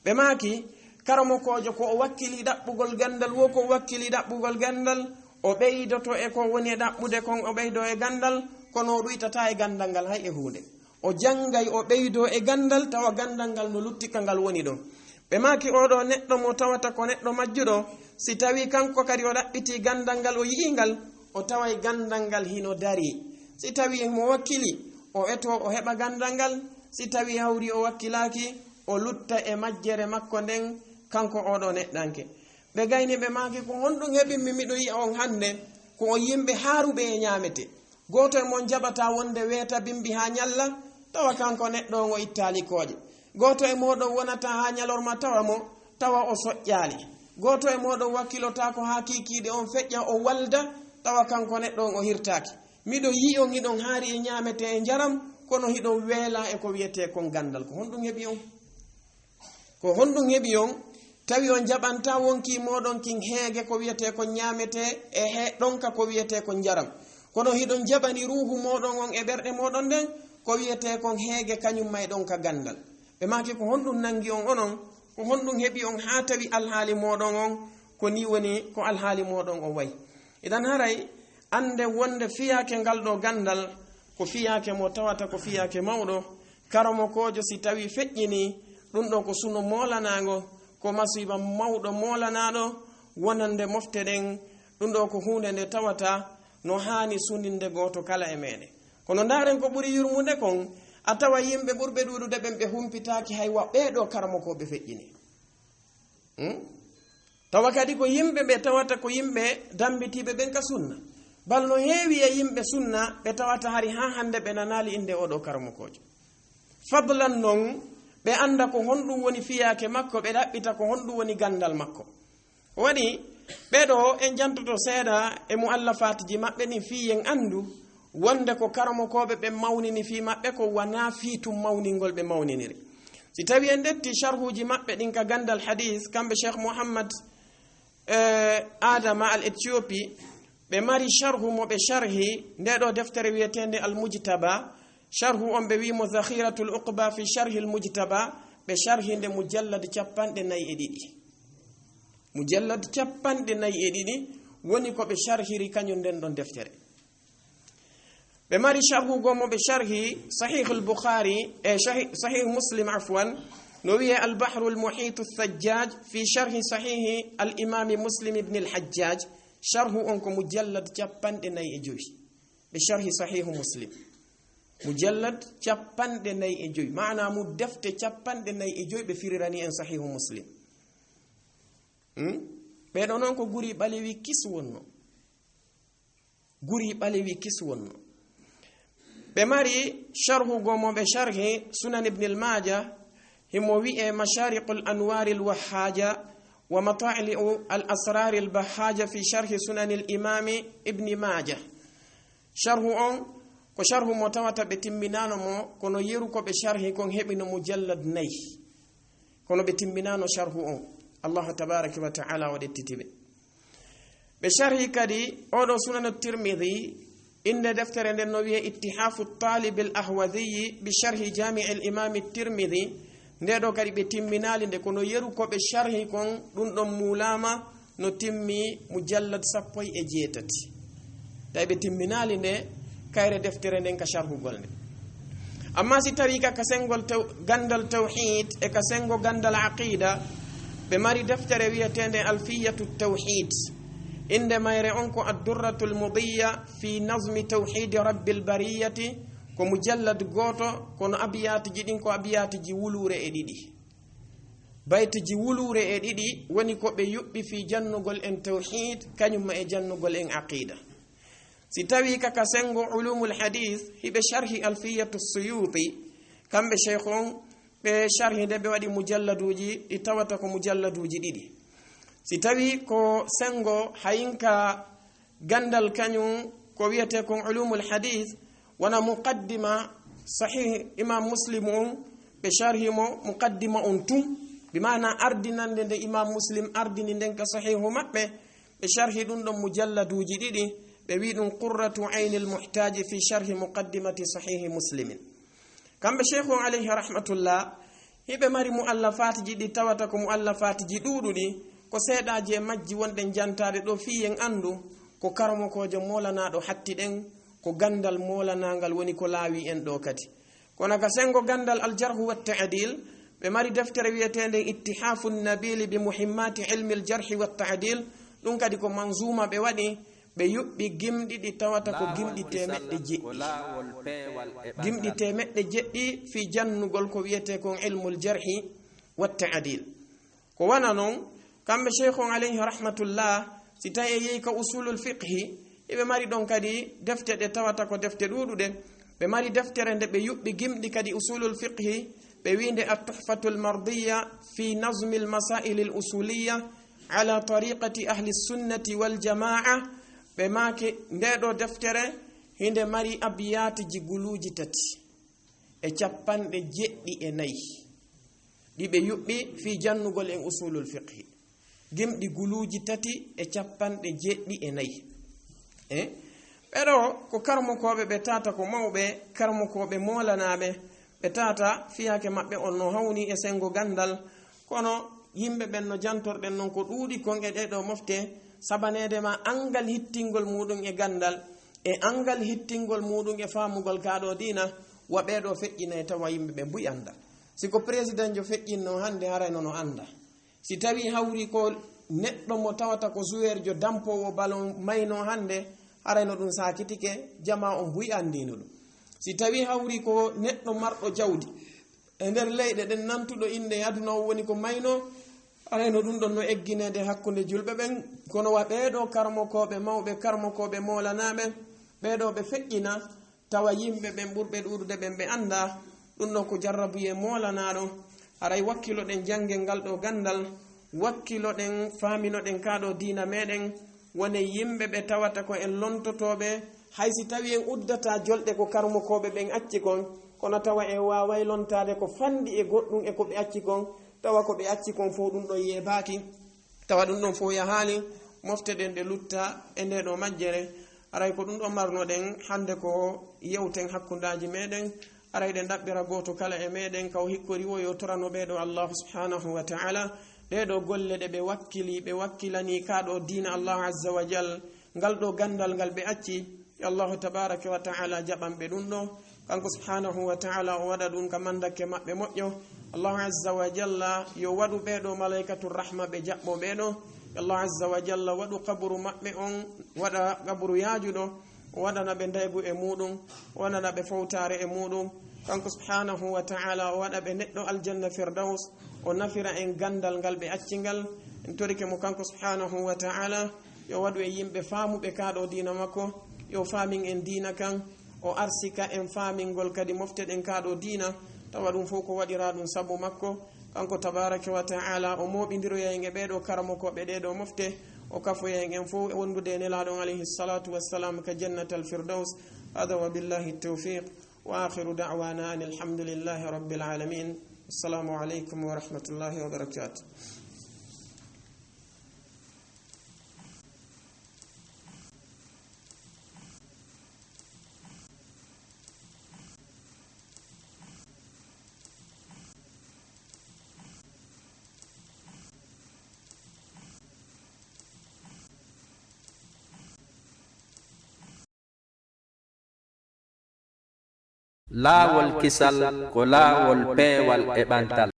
Ɓe maaki, Karamokoojo ko o wakkili ɗaɓɓugol ganndal, wo ko o wakkili ɗaɓɓugol ganndal, o ɓeydoto e ko woni e ɗaɓɓude kon, o ɓeydo e ganndal, kono o ɗuytataa e ganndal ngal hay e huunde. O janngay, o ɓeydo e ganndal, tawa ganndal ngal no lutti ka ngal woni ɗon. Ɓe maaki, oo ɗoo neɗɗo mo tawata ko neɗɗo majjuɗo, si tawii kanko kadi o ɗaɓɓitii ganndal ngal, o yi'ii ngal, o taway ganndal ngal hino darii. Si tawii mo wakkili, o etoo, o heɓa ganndal ngal. Si tawii hawri o wakkilaaki, o lutta e majjere makko nden, kanko oo ɗoo neɗɗanke. Ɓe gayni, ɓe maaki, ko honɗum heɓimmi miɗo yi'a on hannde ko on yimɓe haaruɓe e ñaamete? Gooto e mon jaɓataa wonde weeta bimbi haa ñalla, tawa kanko neɗɗo on o ittaali kooƴe. Gooto e mooɗon wonataa haa ñalorma tawa mo, tawa o soƴƴaali. Gooto e mooɗon wakkilotaako haa kiikiiɗe on feƴƴa o walda, tawa kanko neɗɗo on o hirtaaki. Miɗo yi'i on hiɗon haari e ñaamete e njaram, kono hiɗon weelaa e ko wiyetee kon ganndal. Ko honɗum heɓi on? Ko honɗum heɓi on? Tawi on jaɓantaa wonkii mooɗon kin heege ko wiyetee kon ñaamete e he ɗonka ko wiyetee kon njaram. Kono hiɗon jaɓani ruuhu mooɗon on e ɓerɗe mooɗon nden ko wiyetee kon heege kañum ma e ɗonka ganndal. Ɓe maaki, ko honɗum nanngi on onon? Ko honɗum heɓi on haa tawi alhaali mooɗon on ko nii woni ko alhaali mooɗon on wayi? Idan haray annde wonde fiyaake ngal ɗoo ganndal ko fiyaake mo tawata ko fiyaake mawɗo. Karamokoojo si tawii feƴƴinii, ɗum ɗoo ko suno moolanaango, ko masiiba mawɗo moolanaaɗo wonande mofte ɗen. Ɗum ɗoo ko huunde nde tawata no haani suninde gooto kala e meɗen. Kono ndaaren ko ɓuri yurmude kon, a tawa yimɓe ɓurɓe ɗuuɗude ɓen ɓe humpitaaki hay wa ɓee ɗoo karamokooɓe feƴƴinii. Hmm? Tawa kadi ko yimɓe ɓe tawata ko yimɓe dambitiiɓe ɓen ka sunna. Bal no heewi e yimɓe sunna ɓe tawata hari haa hannde ɓe nanaali innde oo ɗoo karamokoojo. Fadlan non ɓe annda ko honɗum woni fiyaake makko, ɓe ɗaɓɓita ko honɗum woni ganndal makko. Waɗi ɓee ɗoo en jantoto seeɗa e mu'allafaatiji maɓɓe ɗin fii en anndu wonde ko karamokooɓe ɓen mawnini fii maɓɓe ko wanaa fii tun mawningol ɓe mawniniri. Si tawii en ƴetti sharhuuji maɓɓe ɗin ka ganndal hadiis, kamɓe Cheikh Muhammad, eh, Adama al Ethiopie, ɓe mari sharhu mo ɓe sharhi ndee ɗoo deftere wiyeteende Al Mujtaba. Sharhu on ɓe wi'i mo Zakhiratul Uqba fi Sharhil Mujtaba, ɓe sharhi nde mujallad cappanɗe nayi e ɗiɗi. Mujallad cappanɗe nayi e ɗiɗi woni ko ɓe sharhiri kañum nden ɗon deftere. Ɓe mari sharhu goo mo ɓe sharhi Sahihul Bukhari, e Sahih, Sahih Muslim, afwan, no wi'ee Al Bahrul Muhitu Thajjaj fi Sharhi Sahihi Al Imami Muslim ibn Al Hajjaj. Sharhu on ko mujallad cappanɗe nayi e jowi. Ɓe sharhi Sahihu Muslim. Mujallad cappanɗe nayi e jowi. Maanaa mu defte cappanɗe nayi e jowi ɓe firirani en Sahihu Muslim. Hmm? Ɓee ɗoo non ko guri ɓalewi kis wonno. Guri ɓalewi kis wonno. Ɓe mari sharhu goo mo ɓe sharhi Sunan Ibn al Maaja, himo wi'ee Mashariqul Anwaril Wahhaja wa Matali'u al Asraril Bahhaja fi Sharhi Sunanil Imami Ibn Maaja. Sharhu on ko sharhu mo tawata ɓe timminaano mo, kono yeru ko ɓe sharhi kon heɓino mujallad nayi. Kono ɓe timminaano sharhu on. Allahu tabaraka wa ta'ala o ƴettiti ɓe. Ɓe sharhi kadi oo ɗoo Sunan Tirmidhi, innde deftere nden no wi'ee Ittihafu Talibil Ahwadhiyi bi Sharhi Jami'il Imami Tirmidhi. Ndee ɗoo kadi ɓe timminaali nde, kono yeru ko ɓe sharhi kon, ɗum ɗon muulaama no timmi mujallad sappo e jeetati. Tawi ɓe timminaali nde, kayre deftere nden ka sharhugol nde. Amma si tawii ka, ka senngol taw-, ganndal tawhiid e ka senngo ganndal aqiida, ɓe mari deftere wiyeteende Alfiyatu Tawhiid. Innde mayre on ko Addurratul Mudiya fi Nazmi Tawhiidi Rabbil Bariyati, ko mujallad gooto, kono abiyaatiji ɗin ko abiyaatiji wuluure e ɗiɗi. Baytiji wuluure e ɗiɗi woni ko ɓe yuɓɓi fii jannugol en tawhiid, kañum ma e jannugol en aqiida. Si tawii ka, ka senngo Ulumul Hadiis, hiɓe sharhi Alfiyatu Suyuuti, kamɓe sheykh on, ɓe sharhi nde ɓe waɗi mujalladuuji, ɗi tawata ko mujalladuuji ɗiɗi. Si tawii ko senngo hayinka ganndal kañum ko wiyetee kon Ulumul Hadiis, wona muqaddima Sahih Imam Muslim on, ɓe sharhi mo muqaddima on tun, bi maana ardinande nde Imam Muslim ardini nden ka Sahihu maɓɓe, ɓe sharhi ɗum ɗon mujalladuuji ɗiɗi, ɓe wi'i ɗum Qurratu Aynil Muhtaaji fi Sharhi Muqaddimati Sahihi Muslimin. Kamɓe sheykh on alayhi rahmatullah, Hiɓe mari mu'allafaatiji ɗi tawata ko mu'allafaatiji ɗuuɗuɗi, ko seeɗaaji e majji wonɗen jantaade ɗo fii en anndu ko karamokoojo moolanaaɗo hatti ɗen, ko ganndal moolanaangal woni ko laawi en ɗo kadi. Kono ka senngo ganndal Al-Jarhu wa Ta'dil, ɓe mari deftere wiyeteende Ittihafu Nabili bi Muhimmati Ilmi Al-Jarhi wa Ta'dil, ɗum kadi ko manzuuma ɓe waɗi, ɓe yuɓɓi gimɗi ɗi tawata ko gimɗi teemeɗɗe jeɗɗi. Gimɗi teemeɗɗe jeɗɗi fii jannugol ko wiyetee kon ilmul jarhi wa ta'dil. Ko wano non, kamɓe Sheikh on alayhi rahmatullah, si tawi e yehi ka usulul fiqhi, hiɓe mari ɗon kadi defte ɗe tawata ko defte ɗuuɗuɗe. Ɓe mari deftere nde ɓe yuɓɓi gimɗi kadi usulul fiqhi, ɓe wiinde At-Tuhfatul Mardiya fi Nazmil Masailil Usuliya ala Tariqati Ahli Sunnati wal Jamaa. Ɓe maaki nde ɗo deftere hinde mari abiyaatiji guluuji tati e capanɗe jeɗɗi e nayi, ɗi ɓe yuɓɓi fii jannugol en usulul fiqhi. Gimɗi guluuji tati e capanɗe jeɗɗi e nayi. E ɓeɗo ko karmokooɓe, ɓe tata ko mawɓe karmokooɓe moolanaaɓe, ɓe tata fiyaake maɓɓe on no hawni e senngo ganndal. Kono yimɓe ɓen no jantorɗen non ko ɗuuɗi kon e ɗee ɗoo mofte, sabaneede ma anngal hittingol muuɗum e ganndal, e anngal hittingol muuɗum e faamugol kaa ɗoo diina, wa ɓee ɗoo feƴƴinay tawa yimɓe ɓen buy annda. Si ko président jo feƴƴinno hannde, haray no no annda. Si tawi hawri ko neɗɗo mo tawata ko joueur jo dampoowo ballon mayno hannde, haray no ɗum saakitike, jamaa on buy anndino ɗum. Si tawi hawri ko neɗɗo marɗo jawdi e nder leyɗe ɗen nantuɗo innde e aduna o woni ko mayno, haray no ɗum ɗon no eggineede hakkunde julɓe ɓen. Kono wa ɓee ɗoo karmokooɓe mawɓe, karmokooɓe moolanaaɓe, ɓee ɗoo ɓe feƴƴina, tawa yimɓe ɓen ɓurɓe ɗuuɗude ɓen ɓe annda. Ɗum ɗon ko jarrabuyee moolanaaɗo. Haray wakkiloɗen janngel ngal ɗoo ganndal, wakkiloɗen faaminoɗen kaa ɗoo diina meɗen, wonee yimɓe ɓe tawata ko en lontotooɓe, hay si tawi en uddataa jolɗe ko karmokooɓe ɓen acci kon, kono tawa en waaway lontaade ko fanɗi e goɗɗum e ko ɓe acci kon, tawa ko ɓe acci kon fow ɗum ɗon yeebaaki. Tawa ɗum ɗon fof yahaali, mofte ɗen ɗe lutta e ndee ɗoo majjere. Aray ko ɗum ɗon marnoɗen hannde ko yewten hakkundeeji meɗen. Aray ɗen ɗaɓɓira gooto kala e meɗen ka o hikkori wo yo torano ɓee ɗoo Allahu subhanahu wa ta'ala. Ɗee ɗoo golle ɗe ɓe wakkili, ɓe wakkilani kaa ɗoo diina Allahu azza wa jal, ngal ɗoo ganndal ngal ɓe acci, yo Allahu tabaraka wa ta'ala jaɓan ɓe ɗum ɗoo. Kanko subhanahu wa ta'ala o waɗa ɗum ka mandakke maɓɓe moƴƴo. Allahu azza wa jalla yo waɗu ɓee ɗoo malaykatu rahma ɓe jaɓɓo ɓee ɗoo. Allahu azza wa jalla waɗu qaburu maɓɓe on waɗa qaburu yaajuɗo. O waɗana ɓe ndaygu e muuɗum, o waɗana ɓe fowtaare e muuɗum. Kanko subhanahu wa ta'ala o waɗa ɓe neɗɗo aljanna firdaus, o nafira en ganndal ngal ɓe acci ngal. En torike mo kanko subhanahu wa ta'ala, yo waɗu e yimɓe faamuɓe kaa ɗoo diina makko, yo faamin en diina kan, o arsika en faamingol kadi mofte ɗen kaa ɗoo diina, tawa ɗum fof ko waɗiraa ɗum sabu makko. Kanko tabaraka wa ta'ala o mooɓindiroya en e ɓee ɗoo karamokooɓe ɗee ɗoo mofte, o kafoya en en fof e wondude e Nelaaɗo on alayhi salatu wassalam ka jannatal firdaus. Hada wa billahi tawfiq, wa akhiru da'wana anil hamdulillahi rabbil alamin. Assalamu alaikum wa rahmatullahi wa barakatuh. Laawol kisal ko laawol peewal e ɓantal.